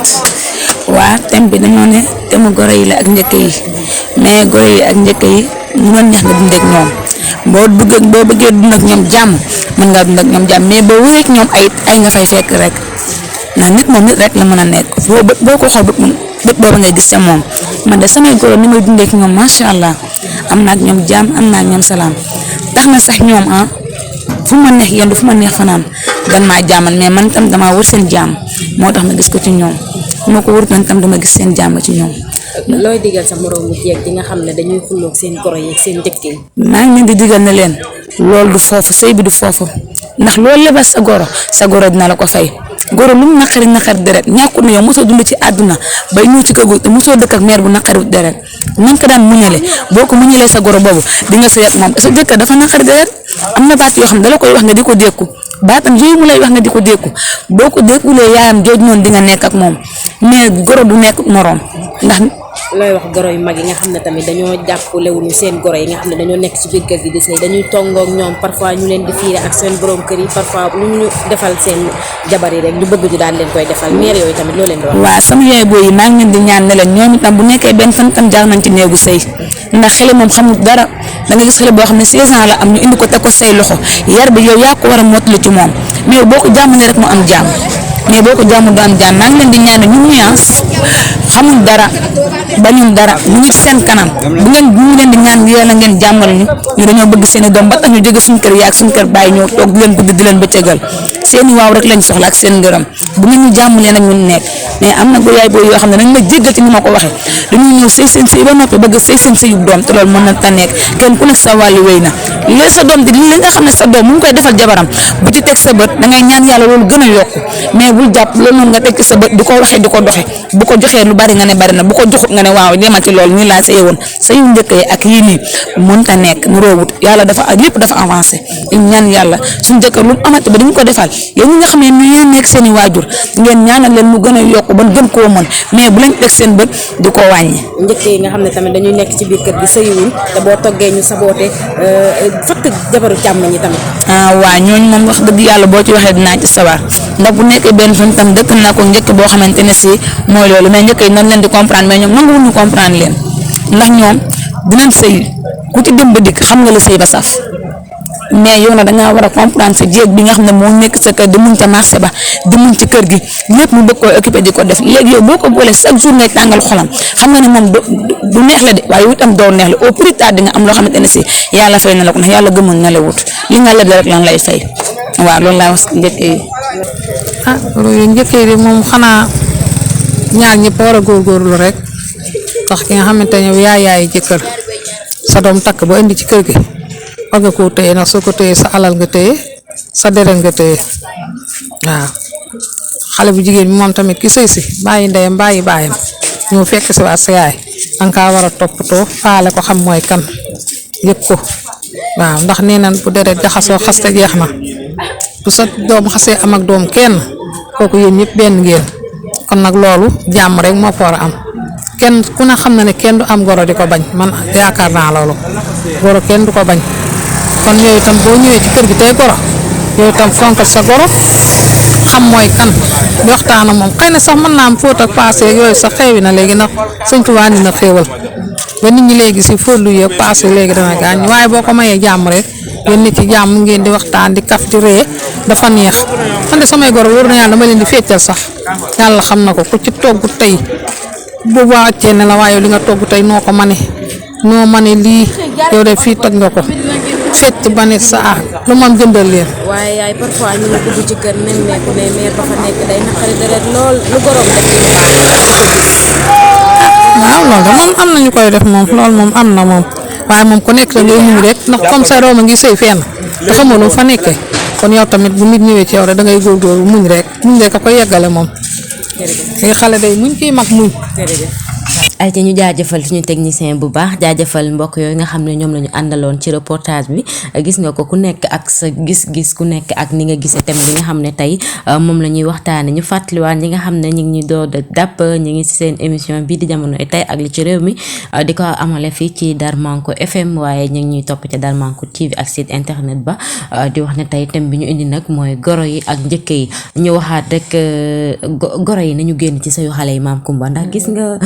waa thème bi dañoo ne thème goro yi la ak njëkke yi mais goro yi ak njëkke yi mënoon neex nga dund ak ñoom boo bëggee dund ak ñoom jàmm mën ngaa dund ak ñoom jàmm mais boo wëree ak ñoom ay nga fay fekk rek ndax nit moom nit rek la mën a nekk boo ko xool bët boobu ngay gis ca moom man de samay goro ni may dundee ak ñoom macha allah am naa ak ñoom jàmm am naa ak ñoom salaam tax na sax ñoom fu ma neex yendu fu ma neex fanaan dan maa jàmmal mais man tam damaa wër seen jàmm moo tax ma gis ko ci ñoom moo ko wër tam dama gis seen jàmm ci ñoom looy digal sa moroomu jeeg di nga xam ne dañuy xulloog seen goro yi ak seen njëkk yi. maa ngi leen di digal ne leen loolu du foofu sëy bi du foofu ndax loolu lebal sa goro dina la ko fay. goro lu mu naqari deret ñàkkut ne yow mosoo dund ci àdduna bay ñëw ci kër gu te mosoo dëkk ak meer bu naqari deret nañ ko daan muñale boo ko muñalee sa goro boobu di nga sëy ak moom sa jëkkër dafa naqari deret am na baat yoo xam ne dala koy wax nga di ko dékku baatam yooyu mu lay wax nga di ko dékku boo ko dékkulee yaayam jooju noonu di nga nekk ak moom mais goro du nekk moroom ndax. looy wax goro yu mag yi nga xam ne tamit dañoo jàppalewuñu seen goro yi nga xam ne dañoo nekk ci biir kër gi di sëy dañuy tongoog ñoom parfois ñu leen di fiire ak seen borom kër yi parfois lu ñu defal seen jabar yi rek ñu bëgg ñu daan leen koy defal mère yooyu tamit loo leen di wax. waaw sama yaay booy yi maa ngi leen di ñaan ne leen ñoom itam bu nekkee benn fan tam jaar nañ ci néegu sëy ndax xale moom xamul dara da nga gis xale boo xam ne 16 ans la am ñu indi ko teg ko say loxo yar bi yow yaa ko war a mottali ci moom mais boo ko jàmmalee rek mu am jàmm mais boo ko jàmmul du am jàmm maa ngi leen di ñaan ne ñu nuance xamul dara bañul dara ñu ngi ci seen kanam bu ngeen ñu leen di ñaan yàlla ngeen jàmmal ñu dañoo bëgg seen i doom ba tax ñu jóge suñu kër yi ak suñu kër bàyyi ñëw toog di leen guddi di leen bëccëgal seen i waaw rek lañ soxla ak seen ngërëm bu ngeen ñu jàmmalee nag ñun nekk mais am na yaay booy yoo xam ne dañ ma jéggal ci ni ma ko waxee dañuy ñëw sëy seen sëy ba noppi bëgg sëy seen sëyub doom te loolu mën na ta nekk kenn ku nekk sa wàllu wéy na li sa doom di li nga xam ne sa doom mu ngi koy defal jabaram bu ci teg sa bët da ngay ñaan yàlla loolu gën a yokku mais bul jàpp loolu noonu nga teg ci sa bët di ko waxee di ko doxe bu ko joxee lu bari nga ne bari na bu ko joxut nga ne waaw demal ci loolu nii laa sëy woon sëyu njëkk yi ak yii nii mënta nekk nu roowut yàlla dafa lépp dafa avancé ñaan yàlla suñu jëkkër lu mu amati ba dañu ko defal yow ñi nga xam ne ñu nekk seen i waajur ngeen ñaanal leen mu gën a yokku ban gën koo mën mais bu lañ teg seen bët di ko wàññi. njëkk yi nga xam ne tamit dañuy nekk ci biir kër gi sëyiwuñ te boo toggee ñu saboote fëkk jabaru càmm ñi tamit. waaw ñooñu moom wax dëgg yàlla boo ci waxee dinaa ci sawar ndax bu nekkee benn fan tam dëkk naa ko njëkk boo xamante ne si mooy loolu mais njëkk yi nan leen di comprendre mais ñoom nanguwul ñu comprendre leen ndax ñoom dinañ sëy ku ci dem ba dikk xam nga la sëy ba saf mais yow nag dangaa war a comprendre sa jéeg bi nga xam ne moo nekk sa kër di muñ ca marché ba di muñ ci kër gi lépp mu bëgg koo occupé di ko def léegi yow boo ko boolee chaque jour ngay tàngal xolam xam nga ne moom du neex la de waaye itam doo neex la au plus tard di nga am loo xamante ne si yàlla fay na la ko ndax yàlla gëmul na la wut li nga leble rek lan lay fay waaw loolu laa wax njëkk yi. loolu njëkk yi de moom xanaa ñaar ñëpp war a góorgóorlu rek ndax ki nga xamante ne yaay jëkkër sa doom takk ba indi ci kër gi war nga koo téye ndax soo ko téye sa alal nga téye sa deret nga téye waaw xale bu jigéen bi moom tamit ki sëy si bàyyi ndeyam bàyyi baayam ñoo fekk si waat sa yaay danga kaa war a toppatoo faale ko xam mooy kan yëg ko waaw ndax nee nañ bu deret jaxasoo xaste jeex na bu sa doom xasee am ak doom kenn kooku yéen ñëpp benn ngeen kon nag loolu jàmm rek moo ko war a am kenn ku ne xam na ne kenn du am goro di ko bañ man yaakaar naa loolu goro kenn du ko bañ kon yooyu itam boo ñëwee ci kër gi tey goro yooyu itam fonkal sa goro xam mooy kan di waxtaan ak moom xëy na sax mën naa am fóot ak paase yooyu sax xewi na léegi ndax Sëñ Tuubaa dina xéewal ba nit ñi léegi si fóotlu yeeg paase léegi dana gaañ waaye boo ko mayee jàmm rek yéen nit ci jàmm ngeen di waxtaan di kaf di ree dafa neex man de samay goro wóor na yàlla dama leen di feccal sax yàlla xam na ko ku ci togg tey bu wàccee ne la waaye li nga togg tey noo ko mane noo mane lii yow de fii toj nga ko fecc ba ne sa lu ma am jëndal leen. waaye yaay parfois ñu ngi dugg ci kër nemmeeku ne meer ba fa nekk day naqari deret lool lu goroom def lu waaw loolu de moom am na ñu koy def moom loolu moom am na moom waaye moom ku nekk da ngay muñ rek ndax comme sa doom a ngi sëy fenn te xamoo lu fa nekkee kon yow tamit bu nit ñëwee ci yow rek da ngay góorgóorlu muñ rek a ko yeggale moom. jërëjëf xale day muñ kii mag muñ. ay te ñu jaajëfal suñu technicien bu baax jaajëfal mbokk yooyu nga xam ne ñoom la ñu àndaloon ci reportage bi gis nga ko ku nekk ak sa gis-gis ku nekk ak ni nga gisee thème bi nga xam ne tey moom la ñuy waxtaane ñu fàttaliwaat ñi nga xam ne ñu ngi ñu doon dàpp ñu ngi ci seen émission bii di jamono tey ak li ci réew mi di ko amale fii ci Darmanko FM waaye ñu ngi ñuy topp ci Darmanko TV ak site internet ba di wax ne tey thème bi ñu indi nag mooy goro yi ak njëkk yi ñu waxaat rek goro yi nañu génn ci sayu xale yi Maam Kumba ndax gis nga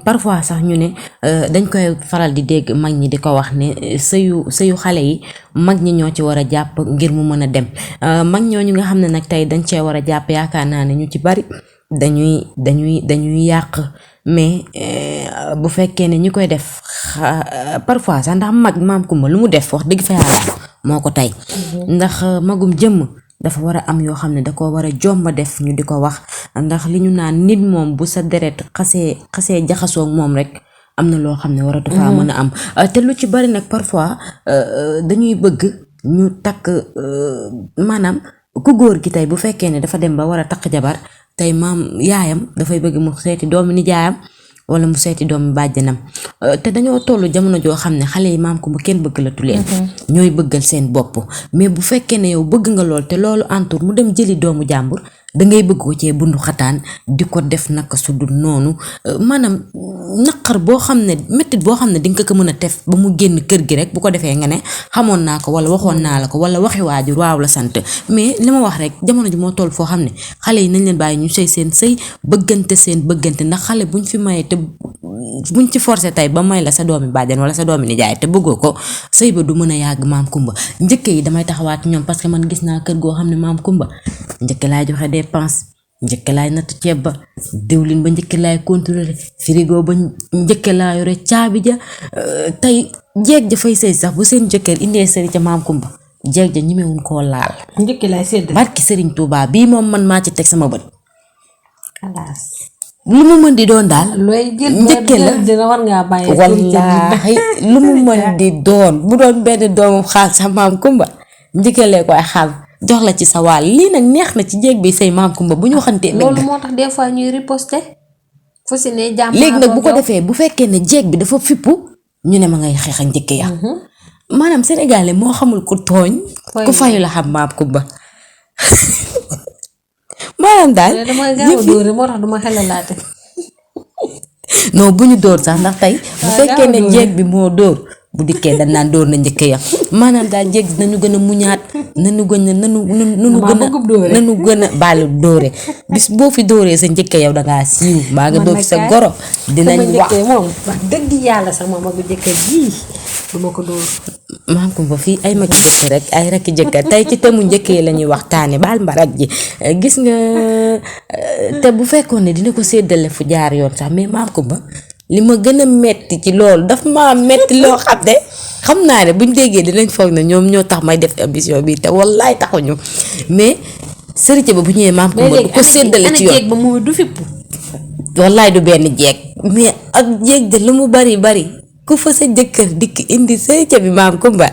parfois sax ñu ne dañ koy faral di dégg mag ñi di ko wax ne sëyu xale yi mag ñi ñoo ci war a jàpp ngir mu mën a dem mag ñooñu nga xam ne nag tey dañ cee war a jàpp yaakaar naa ne ñu ci bari dañuy yàq mais bu fekkee ne ñu koy def parfois sax ndax mag Maam Kumba lu mu def wax dëgg fa yàlla moo ko tey ndax magum jëmm dafa war a am yoo xam ne da ko war a jomba def ñu di ko wax ndax li ñu naan nit moom bu sa deret xasee jaxasoo ak moom rek am na loo xam ne waratu faa mën a am te lu ci bari nag parfois dañuy bëgg ñu takk maanaam ku góor gi tey bu fekkee ne dafa dem ba war a takk jabar tey maam yaayam dafay bëgg mu seeti doomu nijaayam wala mu seeti doomu bàjjanam te dañoo tollu jamono joo xam ne xale yi maam ko bu kenn bëgg la tuleem ñooy bëggal seen bopp mais bu fekkee ne yow bëgg nga lool te loolu entour mu dem jëli doomu jàmbur dangay bëgg ko cee bundu xataan di ko def naka su dul noonu maanaam naqar boo xam ne mettit boo xam ne dinga ko mën a def ba mu génn kër gi rek bu ko defee nga ne xamoon naa ko wala waxoon naa la ko wala waxi waajur waaw la sant mais li ma wax rek jamono ji moo toll foo xam ne xale yi nañ leen bàyyi ñu sëy seen sëy bëggante seen bëggante ndax xale buñ fi maye te buñ ci forcé tey ba may la sa doomi bàjjan wala sa doomi nijaay te bëggoo ko sëy ba du mën a yàgg maam kumba njëkke yi damay taxawaat ñoom parce que man gis naa kër goo xam ne maam kumba njëkke laay joxe dépense njëkke laay natt ceeb ba diwlin ba njëkke laay contrôler frigo ba njëkke laa yore caabi ja tey jeeg ja fay sëy sax bu seen jëkkër indee sëri ca maam kumba jeeg ja ñemewuñ koo laal njëkke laay sedd barki Sëriñ Tuubaa bii moom man maa ci teg sama bët xalaas lu mu mën di doon daal looy jël njëkke la dina war ngaa bàyyi wallaahi lu mu mën di doon bu doon benn doomu xaal sa maam kumba njëkkalee koy xaal jox la ci sa wàll lii nag neex na ci jéeg bi say maam kumba bu ñu waxantee dëgg loolu moo tax des fois ñuy riposter fu si ne jàmm léegi nag bu ko defee bu fekkee ne jéeg bi dafa fippu ñu ne ma ngay xeex ak njëkk ya maanaam sénégalais moo xamul ku tooñ ku fayu la xam maam kumba maanaam daal damay gaaw a dóore moo tax duma xelalaate non bu ñu dóor sax ndax tey bu fekkee ne jéeg bi moo dóor bu dikkee dañ naan dóor na njëkk ya maanaam daal jéeg nañu gën a muñaat nañu gën a nanu gën a baalu dóore bis boo fi dóoree sa njëkk yow dangaa siiw mbaa nga dóor fi sa goro dinañ wax moom wax dëgg yàlla sama magu jëkkër jii duma ko dóor maam ko ba fii ay magi jëkkër rek ay rakki jëkkër tey ci temu njëkk yi la ñuy waxtaane baal mbarak ji gis nga te bu fekkoon ne dina ko séddale fu jaar yoon sax mais maam ko ba li ma gën a metti ci loolu daf maa metti loo xam ne xam naa ne buñ déggee dinañ foog ne ñoom ñoo tax may def émission bi te wallaay taxuñu mais sërite ba bu ñëwee maam ko ba du ko séddale ci yoon ba mooy du fipp wallaay du benn jeeg mais ak jeeg de lu mu bari bari ku fa sa jëkkër dikk indi sërite bi maam kumba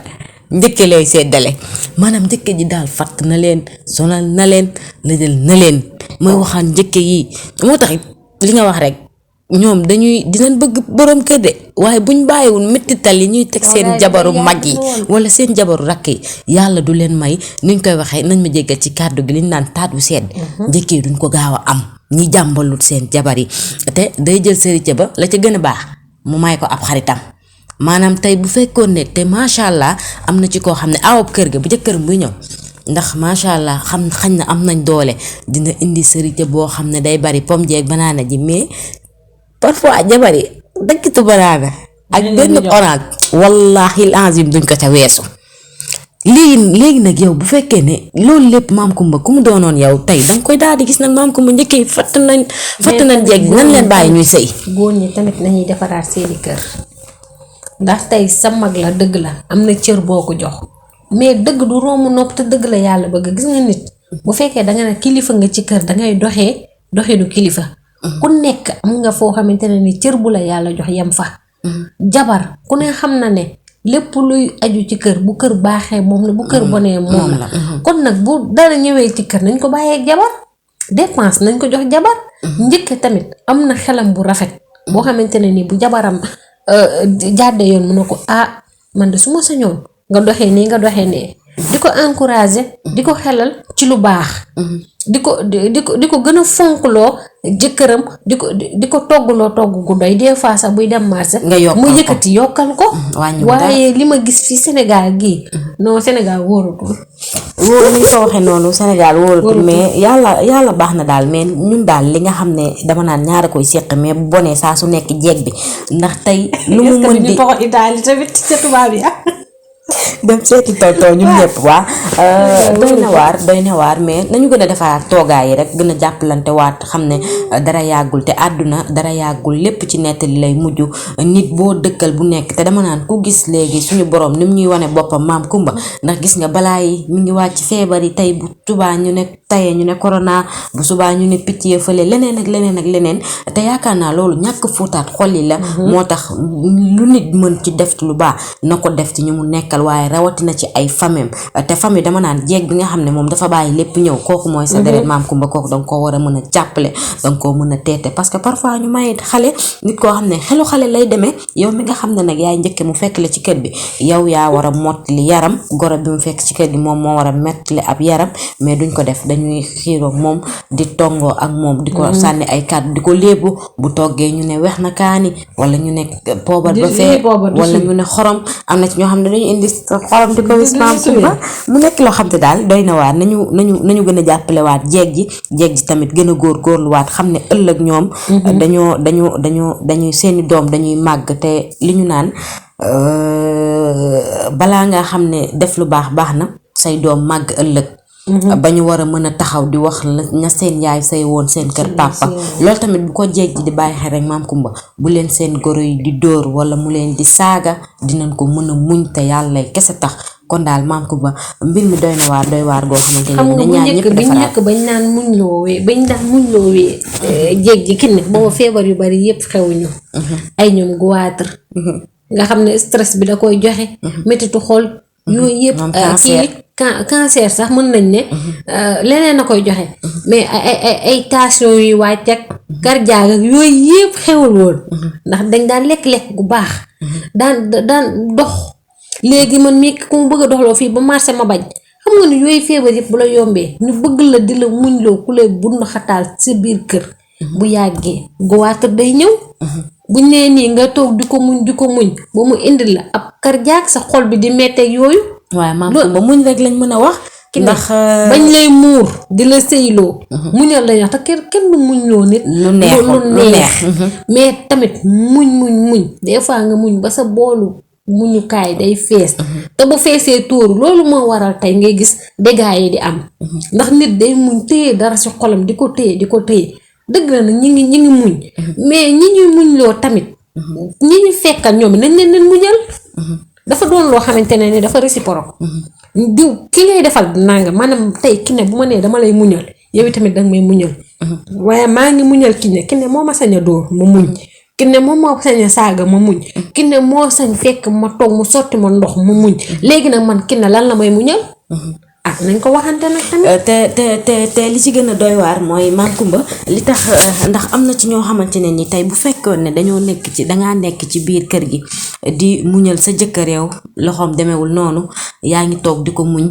njëkke lay séddale maanaam njëkke ji daal fatt na leen sonal na leen lëjal na leen mooy waxaan njëkke yi moo tax li nga wax rek ñoom dinañ bëgg borom kër de waaye buñ bàyyiwul mettital yi ñuy teg seen jabaru mag yi wala seen jabaru rakk yi yàlla du leen may nuñ koy waxee nañ ma jéggal ci kàddu gi liñ naan taat bu sedd njëkkee duñ ko gaaw a am ñi jàmbalut seen jabar yi te day jël sërite ba la ca gën a baax mu may ko ab xaritam maanaam tey bu fekkoon ne te macha allah am na ci koo xam ne awab kër ga bu jëkkëram buy ñëw ndax macha allah xañ na am nañ doole dina indi sërite boo xam ne day bari pom jeeg banaana ji mais parfois jabar yi dëkkitu banaana ak benn orange wallahi azim duñ ko ca weesu léegi nag yow bu fekkee ne loolu lépp maam kumba ku mu doonoon yow tey danga koy daal di gis nag maam kumba njëkkee fatt nañ jeeg nan leen bàyyi ñuy sëy góor ñi tamit nañuy defaraat seeni kër ndax tey sa mag la dëgg la am na cër boo ko jox mais dëgg du romb nopp te dëgg la yàlla bëgg gis nga nit bu fekkee danga ne kilifa nga ci kër dangay doxee du kilifa ku nekk am nga foo xamante ne ni cër bu la yàlla jox yem fa jabar ku ne xam na ne lépp luy aju ci kër bu kër baaxee moom la bu kër bonee moom la kon nag bu dara ñëwee ci kër nañ ko bàyyee ak jabar dépense nañ ko jox jabar njëkk tamit am na xelam bu rafet boo xamante ne ni bu jabaram jàdde yoon mu ne ko man de su ma sañoon nga doxee nii nga doxee nee di ko encourager di ko xelal ci lu baax di ko gën a fonkloo jëkkëram di ko toggloo togg gu doy des fois sax buy dem marché mu yëkkati yokkal ko waaye li ma gis fii Sénégal gii non Sénégal wóoratul ni ko waxee noonu Sénégal wóoratul mais yàlla baax na daal mais ñun daal li nga xam ne dama naan ñaara koy séq mais bu bonee saa su nekk jeeg bi ndax tey lu mu mën di Italie tamit ca tubaab yi dem seeti tonton ñun ñëpp waa doy na waar mais nañu gën a defaraat toogaay yi rek gën a jàppalante waat xam ne dara yàggul te àdduna dara yàggul lépp ci nettali lay mujj nit boo dëkkal bu nekk te dama naan ku gis léegi suñu borom ni mu ñuy wane boppam maam Kumba ndax gis nga balaa yi mi ngi wàcc feebar yi tey bu subaa ñu ne tayee ñu ne corona bu subaa ñu ne picc ya fële leneen ak leneen te yaakaar naa loolu ñàkk fóotaat xol yi la moo tax lu nit mën ci def lu baax na ko def ci ñu mu nekkal waaye rawatina ci ay famem te famille dama naan jeeg bi nga xam ne moom dafa bàyyi lépp ñëw kooku mooy sa deret maam Kumba kooku danga koo war a mën a jàppale danga koo mën a teete parce que parfois ñu may xale nit koo xam ne xelu xale lay demee yow mi nga xam ne nag yaay njëkke mu fekk la ci kër bi yow yaa war a mottali yaram goro bi mu fekk ci kër gi moom moo war a mettali ab yaram mais duñ ko def dañuy xiiroo moom di tongoo ak moom di ko sànni ay kàddu di ko léebu bu toggee ñu ne wex na kaani wala ñu ne poobar ba fee wala ñu ne xorom am na ci ñoo xam ne dañu indi xorom di ko wis maam Kumba mu nekk loo xam te daal doy na waat nañu gën a jàppale waat jeeg ji tamit gën a góorgóorlu waat xam ne ëllëg ñoom dañuy seeni doom dañuy màgg te li ñu naan balaa nga xam ne def lu baax na say doom màgg ëllëg ba ñu war a mën a taxaw di wax la ña seen yaay say woon seen kër papa loolu tamit bu ko jeeg ji di bàyyi xel rek maam Kumba bu leen seen goro yi di dóor wala mu leen di saaga dinañ ko mën a muñ te yàlla kese tax kon daal maam Kumba mbir mi doy waar goo xamante ne ñaar ñëpp defaraat bañ naan muñ loowee jéeg ji kinne booba feebar yu bari yëpp xewuñu ay ñoom goitre nga xam ne stress bi da koy joxe métitu xol yooyu yëpp cancer sax mën nañ ne leneen a koy joxe mais ay tension yu wàcc ak cardiaque ak yooyu yëpp xewul woon ndax dañ daan lekk-lekk gu baax daan dox léegi man mii ku mu bëgg a doxloo fii ba marché ma bañ xam nga ne yooyu feebar yëpp bu la yombee ñu bëgg la di la muñ loo ku lay bund xataal sa biir kër bu yàggee goitre day ñëw buñ nee nii nga toog di ko muñ ba mu indi la ab cardiaque sa xol bi di metteeg yooyu waaye maam Kumba muñ rek lañ mën a wax ndax bañ lay muur di la sëyloo muñal lañ wax te kenn du muñ loo nit lu neex mais tamit muñ des fois nga muñ ba sa boolu muñukaay day fees te bu feesee tóoru loolu moo waral tey ngay gis dégâts yi di am ndax nit day muñ téye dara ci xolam di ko téye dëgg la nag ñi ngi muñ mais ñi ñuy muñ loo tamit ñi ñu fekkal ñoom nañ leen muñal dafa doon loo xamante ne ni dafa réciproque diw ki ngay defal nanga maanaam tey ki ne bu ma nee dama lay muñal yow tamit danga may muñal waaye maa ngi muñal ki ne moo ma sañ a dóor ma muñ ki ne moom moo sañ a saaga ma muñ ki ne moo sañ fekk ma toog mu sotti ma ndox ma muñ léegi nag man ki ne lan la may muñal nañ ko waxante nag tamit te li ci gën a doy waar mooy maam Kumba li tax ndax am na ci ñoo xamante ne ni tey bu fekkoon ne dangaa nekk ci biir kër gi di muñal sa jëkkër yow loxoom demewul noonu yaa ngi toog di ko muñ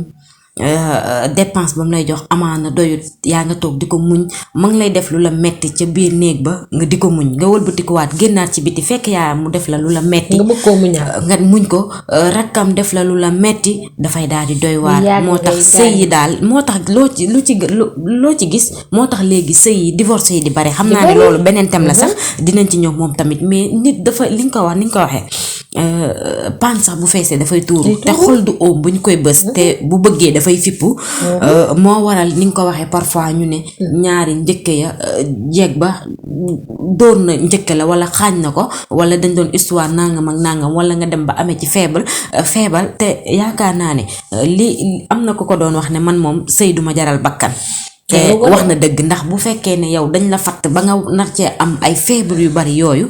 dépense ba mu lay jox amaana doyut yaa nga toog di ko muñ ma ngi lay def lu la metti ca biir néeg ba nga di ko muñ nga wëlbatikuwaat génnaat ci biti fekk yaa mu def la lu la metti nga bëgg koo muñal nga muñ ko rakkam def la lu la metti dafay daal di doy waar moo tax sëy yi daal moo tax loo ci gis moo tax léegi sëy yi divorce yi di bare xam naa ne loolu beneen thème la sax dinañ ci ñëw moom tamit mais nit dafa ni nga ko waxee paan sax bu feesee dafay tuuru te xol du oom bu ñu koy bës te bu bëggee dafay fippu moo waral ni nga ko waxee parfois ñu ne ñaari njëkke ya jeeg ba dóor na njëkke la wala xaañ na ko wala dañ doon histoire nangam ak nangam wala nga dem ba amee ci feebal te yaakaar naa ne li am na ko doon wax ne man moom sëy duma jaral bakkan te wax na dëgg ndax bu fekkee ne yow dañ la fatt ba nga nar cee am ay feebar yu bari yooyu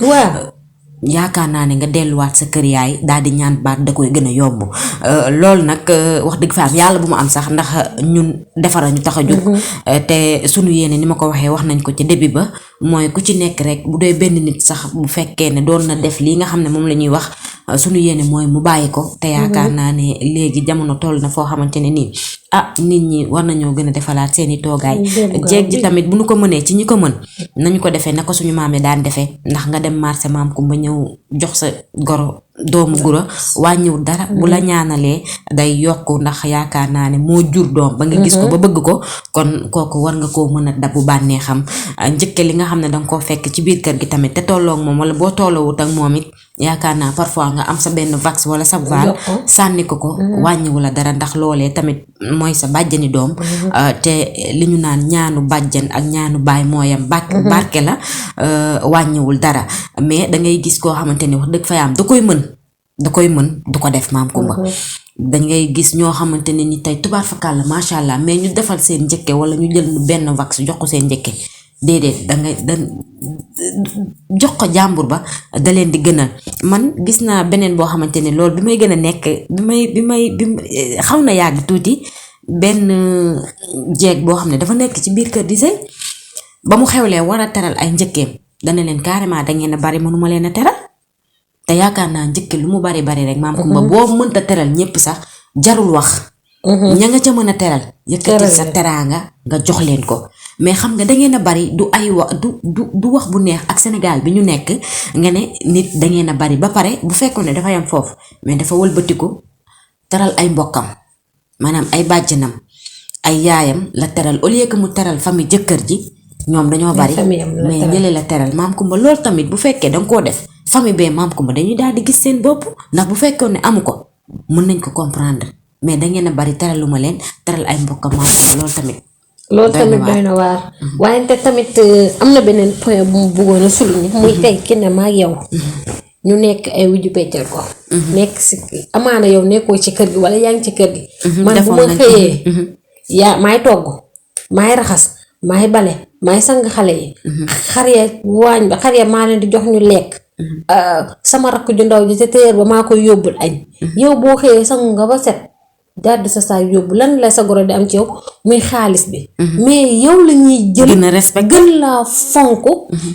yaakaar naa ne nga delluwaat sa kër yaay daal di ñaan baat da koy gën a yomb loolu nag wax dëgg fa am yàlla bu mu am sax ndax ñun defara ñu tax a jóg te sunu yéene ni ma ko waxee wax nañ ko ci début ba mooy ku ci nekk rek bu dee benn nit sax bu fekkee ne doon na def lii nga xam ne moom la ñuy wax sunu yéene mooy mu bàyyi ko te yaakaar naa ne léegi jamono toll na foo xamante ne nii nit ñi war nañoo gën a defalaat seeni toogaay jeeg ji tamit bu nu ko mënee ci ñi ko mën nañu ko defee na ko suñu maam yi daan defee ndax nga dem marché maam Kumba ñëw jox sa goro doomu gura wàññiwul dara bu la ñaanalee day yokk ndax yaakaar naa ne moo jur doom ba nga gis ko ba bëgg ko kon kooku war nga koo mën a dabu bànnee xam njëkke li nga xam ne danga koo fekk ci biir kër gi tamit te tolloog moom wala boo tolloowut ak moom it yaakaar naa parfois nga am sa benn vax wala sa val sànni ko wàññiwu la dara ndax loolee tamit mooy sa bàjjani doom te li ñu naan ñaanu bàjjan ak ñaanu baay mooyam barke la wàññiwul dara mais da ngay gis koo xamante ni wax dëgg fa yaam da koy mën du ko def maam Kumba da ngay gis ñoo xamante ne ni tey tubaar fakal la macha allah mais ñu defal seen njëkke wala ñu jël benn vax jox ko seen njëkke déedéet da jox ko jàmbur ba da leen di gënal man gis naa beneen boo xamante ne loolu bi may gën a nekk bi may xaw na yàgg tuuti benn jeeg boo xam ne dafa nekk ci biir kër di sëy ba mu xewlee war a teral ay njëkkeem dana leen carrément da ngeen a bari mënuma leen a teral te yaakaar naa njëkke lu mu bari rek maam Kumba boo mënta teral ñépp sax jarul wax ña nga ca mën a teral yëkkati sa teraanga nga jox leen ko mais xam nga da ngeen a bari du ay du wax bu neex ak Sénégal bi ñu nekk nga ne nit da ngeen a bari ba pare bu fekkoon ne dafa yam foofu mais dafa wëlbatiku teral ay mbokkam maanaam ay bàjjanam ay yaayam la teral au lieu que mu teral famille jëkkër ji ñoom dañoo bari mais ñële la teral maam Kumba loolu tamit bu fekkee danga koo def famille bee maam Kumba dañuy daal di gis seen bopp ndax bu fekkoon ne amu ko mën nañ ko comprendre mais da ngeen a bari teraluma leen teral ay mbokkam maam Kumba loolu tamit doy na waar waaye te tamit am na beneen point bu mu bëggoon a souligner muy tey ki ne maag yow ñu nekk ay wujju peccal ko nekk si amaana yow nekkoo ci kër gi wala yaa ngi ci kër gi man bu ma xëyee yaa maay togg maay raxas maay bale maay sang xale yi xar ya waañ ba xar ya maa leen di jox ñu lekk sama rakk ju ndaw ji ca téer ba maa koy yóbbul añ yow boo xëyee sangu nga ba set jàdd sa saa yóbbu lan la sa goro di am ci yow muy xaalis bi mais yow la ñuy jël gën laa fonk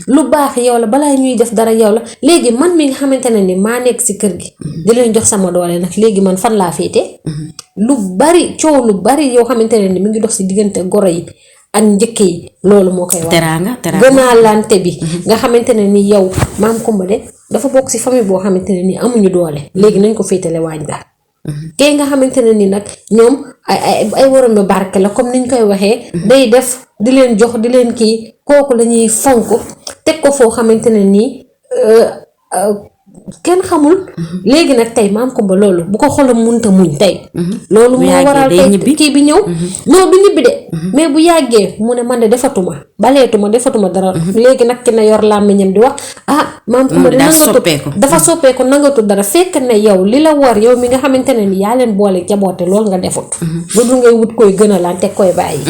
lu baax yow la balaa ñuy def dara yow la léegi man mi nga xamante ne ni maa nekk si kër gi di leen jox sama doole nag léegi man fan laa féete lu bari coow lu bari yoo xamante ne ni mi ngi dox si diggante goro yi ak njëkk yi loolu moo koy wax teraanga gënaalante bi nga xamante ne ni yow maam Kumba de dafa bokk si famille boo xamante ne ni amuñu doole léegi nañ ko féetale waañ daal kee nga xamante ne ni nag ñoom ay waroon ba barke la comme niñ koy waxee day def di leen jox di leen kii kooku la ñuy fonk teg ko foo xamante ne nii kenn xamul léegi nag tey maam Kumba loolu bu ko xolam munta muñ tey loolu moo waral tey kii bi ñëw non du ñibbi de mais bu yàggee mu ne man de defatuma dara léegi nag ki na yor làmmiñam di wax maam Kumba dafa soppeeku nangatu dara fekk ne yow li la war yow mi nga xamante ne ni yaa leen boole jaboote loolu nga defut lu dul ngay wut koy gën a laan teg koy bàyyi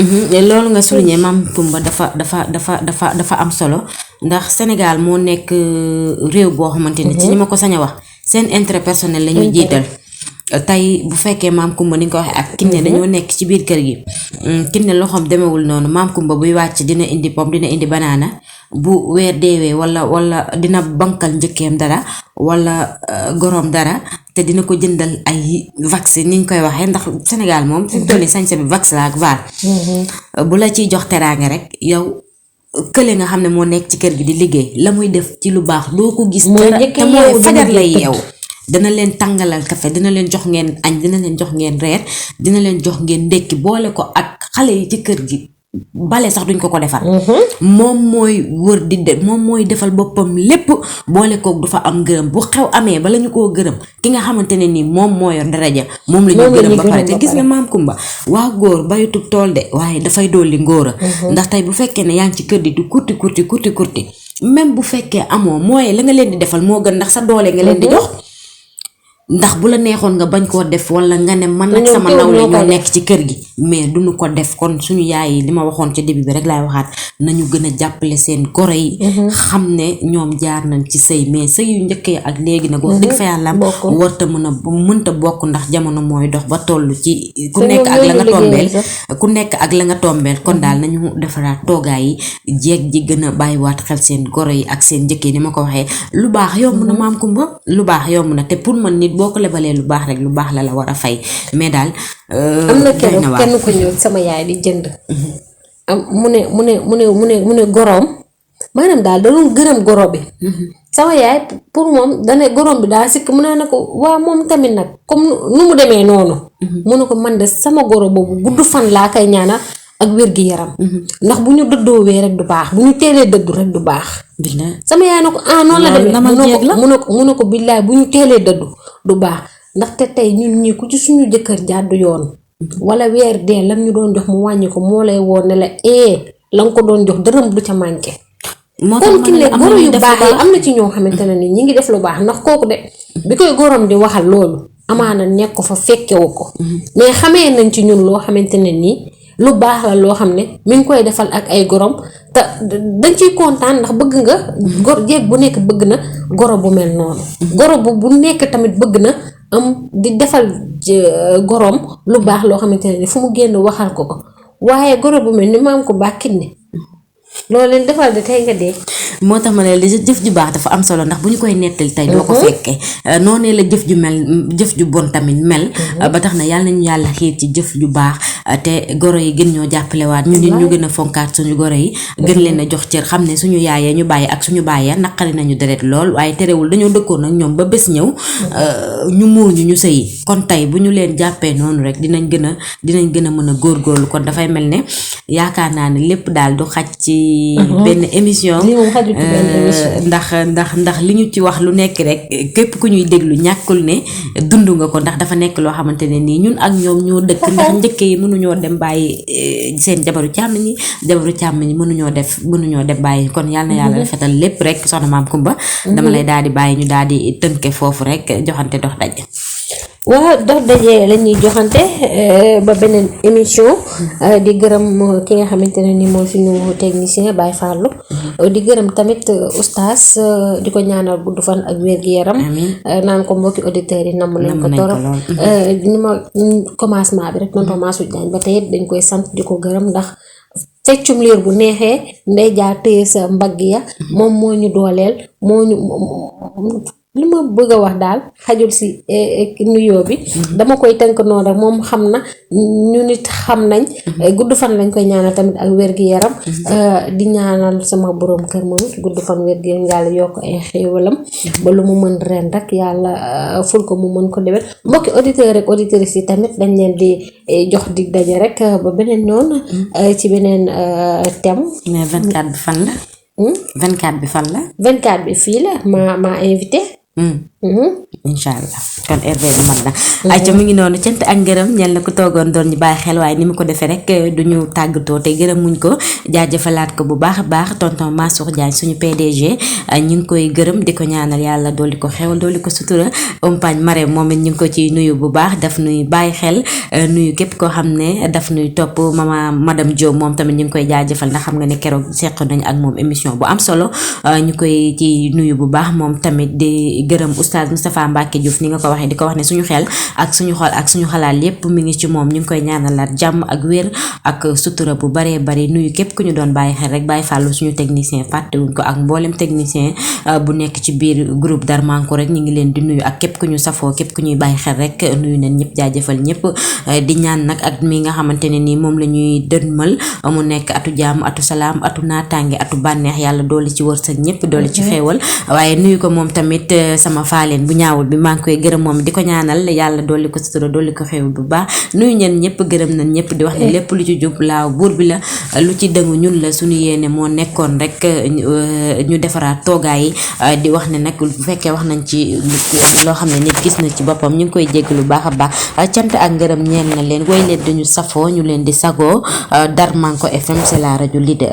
loolu nga souligné maam Kumba dafa am solo ndax Sénégal moo nekk réew boo xamante ni ci ñi ma ko sañ a wax seen intérêt personnel la ñuy jiital tey bu fekkee maam Kumba ni nga ko waxee ak Kiné dañoo nekk ci biir kër gi Kiné loxoom demewul noonu maam Kumba buy wàcc dina indi pomme dina indi banaana bu weer deewee wala dina bankal njëkkeem dara wala goroom dara te dina ko jëndal ay vaccin ni ñu koy waxee ndax Sénégal moom fi mu toll nii sañse bi vaccin la ak vaar bu la ciy jox teraanga rek yow kële nga xam ne moo nekk ci kër gi di liggéey la muy def ci lu baax doo ko gis te mooy fajar lay yeew dina leen tàngalal café dina leen jox ngeen añ dina leen jox ngeen reer dina leen jox ngeen ndekki boole ko ak xale yi ci kër gi bale sax duñ ko defal moom mooy wër moom mooy defal boppam lépp boole koog du fa am gërëm bu xew amee bala ñu koo gërëm ki nga xamante ne nii moom moo yor daraja moom la ñu gërëm ba pare te gis nga maam Kumba waa góor bayutub tool de waaye dafay dolli ngóora ndax tey bu fekkee ne yaa ngi ci kër di kurti même bu fekkee amoo mooy la nga leen di defal moo gën ndax sa doole nga leen di jox ndax bu la neexoon nga bañ koo def wala nga ne man nag sama nawle ñoo nekk ci kër gi mais duñu ko def kon suñu yaay yi li ma waxoon ci début bi rek laay waxaat nañu gën a jàppale seen goro yi xam ne ñoom jaar nañ ci sëy mais sëy yu njëkkee ak léegi nag wax dëgg fa yàlla warta mënta bokk ndax jamono mooy dox ba toll ci ku nekk ak la nga tombeel kon daal nañu defaraat toogaay yi jeeg ji gën a bàyyiwaat xel seen goro yi ak seen njëkkee ni ma ko waxee lu baax yomb na maam Kumba lu baax yomb na te pour man nit boo ko lebalee lu baax rek lu baax la war a fay mais daal am na kenn ko ñëw sama yaay di jënd mu ne goroom maanaam daal da doon gërëm goro bi sama yaay pour moom dane goroom bi daal sikk mu ne ko waa moom tamit nag comme nu mu demee noonu mu ne ko man de sama goro boobu gudd fan laa koy ñaanal ak wér-gi-yaram ndax bu ñu dëddoowee rek du baax bu ñu teelee dëddu rek du baax sama yaay na ko noonu la demee mu ne ko billaay bu ñu teelee dëddu du baax ndaxte tey ñun ñii ku ci suñu jëkkër jàddu yoon wala weer dee lam ñu doon jox mu wàññi ko moo lay woon ne la la nga ko doon jox dërëm du ca manqué kon ki ne goro yu baax yi am na ci ñoo xamante ne ni ñi ngi def lu baax ndax kooku de bi koy gorom di waxal loolu amaana nekk ko fa fekkewu ko mais xamee nañ ci ñun loo xamante ne nii lu baax la loo xam ne mi ngi koy defal ak ay gorom te dañ ciy kontaan ndax bëgg nga jeeg bu nekk bëgg na goro bu mel noonu goro bu nekk tamit bëgg na am di defal gorom lu baax loo xamante ne ni fu mu génn waxal ko waaye goro bu mel ni maam ko bàkkit ne loolu leen defal de tey nga dee moo tax ma ne la jëf ju baax dafa am solo ndax bu ñu koy nettali tey doo ko fekkee noonee la jëf ju bon tamit mel ba tax na yàlla nañu yàlla xiir ci jëf ju baax te goro yi gën ñoo jàppalewaat ñu nit ñu gën a fonkaat suñu goro yi gën leen a jox cër xam ne suñu yaayee ñu bàyyi ak suñu bàyyee naqari nañu deret lool waaye terewul dañoo dëkkoon ak ñoom ba bés ñëw ñu muur ñu sëyi kon tey bu ñu leen jàppee noonu rek dinañ gën a mën a góorgóorlu kon dafay mel ne yaakaar naa ne lépp daal du xaj ci benn émission ndax li ñu ci wax lu nekk rek képp ku ñuy déglu ñàkkul ne dund nga ko ndax dafa nekk loo xamante ne nii ñun ak ñoom ñoo dëkk ndax njëkk yi mënuñoo dem bàyyi seen jabaru càmm ñi mënuñoo dem bàyyi kon yàlla na yàlla rafetal lépp rek soxna Maam Kumba dama lay daal di bàyyi ñu daal di tënke foofu rek joxante dox daje waaw dox daje la ñuy joxante ba beneen émission di gërëm ki nga xamante ne ni mooy suñu technicien Baye Fallou di gërëm tamit oustaz di ko ñaanal gudd fan ak wér-gi-yaram naan ko mbokki auditeurs yi namm nañ ko torop ni ma commencement bi rek tonton Massou Diagne ba tey dañ koy sant di ko gërëm ndax feccum liir bu neexee ndey jaa téye sa mbagg ya moom moo ñu dooleel moo ñu li ma bëgg a wax daal xajul si nuyoo bi dama koy tënk noonu rek moom xam na ñu nit xam nañ gudd fan lañ koy ñaanal tamit ak wér-gi-yaram di ñaanal sama borom kër moom gudd fan wér-gi-yaram yàlla yokk ay xéewalam ba lu mu mën ren rek yàlla ful ko mu mën ko déwén mbokki auditeurs rek auditrices yi tamit dañ leen di jox dig daje rek ba beneen noonu ci beneen thème. mais 24 bi fan la 24 bi fan la 24 bi fii la maa invité incha allah kon RV bi mat na ayca mu ngi noonu cant ak ngërëm ñel na ko toogoon doon ñu bàyyi xel waaye ni mu ko defee rek du ñu tàggatoo te gërëm muñ ko jaajëfalaat ko bu baax a baax tonton Mansour Diagne suñu PDG ñu ngi koy gërëm di ko ñaanal yàlla dolli ko xewal dolli ko sutura compagne Marème moom it ñu ngi ko ci nuyu bu baax daf nuy bàyyi xel nuyu képp koo xam ne daf nuy topp madame Diop moom tamit ñu ngi koy jaajëfal ndax xam nga ne keroog seq nañ ak moom émission bu am solo ñu koy ci nuyu bu baax moom tamit di gërëm oustaz Moustapha Mbacke Diouf ni nga ko waxee di ko wax ne suñu xel ak suñu xol ak suñu xalaat lépp mi ngi ci moom ñu ngi koy ñaanalaat jàmm ak wér ak sutura bu baree bari nuyu képp ku ñu doon bàyyi xel rek bàyyi fàllu suñu technicien fàttewuñ ko ak mboolem technicien bu nekk ci biir groupe Darmanko rek ñu ngi leen di nuyu ak képp ku ñu safoo képp ku ñuy bàyyi xel rek nuyu nañ ñëpp jaajëfal ñëpp di ñaan nag ak mi nga xamante ne nii moom la ñuy dënmal mu nekk atu jàmm atu salaam atu naataange atu bànneex yàlla dooli ci wërsëg ñëpp dooli ci xéewal waaye nuyu ko moom tamit sama faaleen bu ñaawul bi maa ngi koy gërëm moom di ko ñaanal yàlla dolli ko sutura dolli ko xew bu baax nuyu ñen ñëpp gërëm nañ ñëpp di wax ne lépp lu ci jub laaw buur bi la lu ci dëngu ñun la suñu yéene moo nekkoon rek ñu defaraat toogaay yi di wax ne nag bu fekkee wax nañ ci loo xam ne nit gis na ci boppam ñu ngi koy jégg lu baax a baax cant ak ngërëm ñeen na leen woy leen dañu safoo ñu leen di sagoo Darmanko FM c'est la rajo leader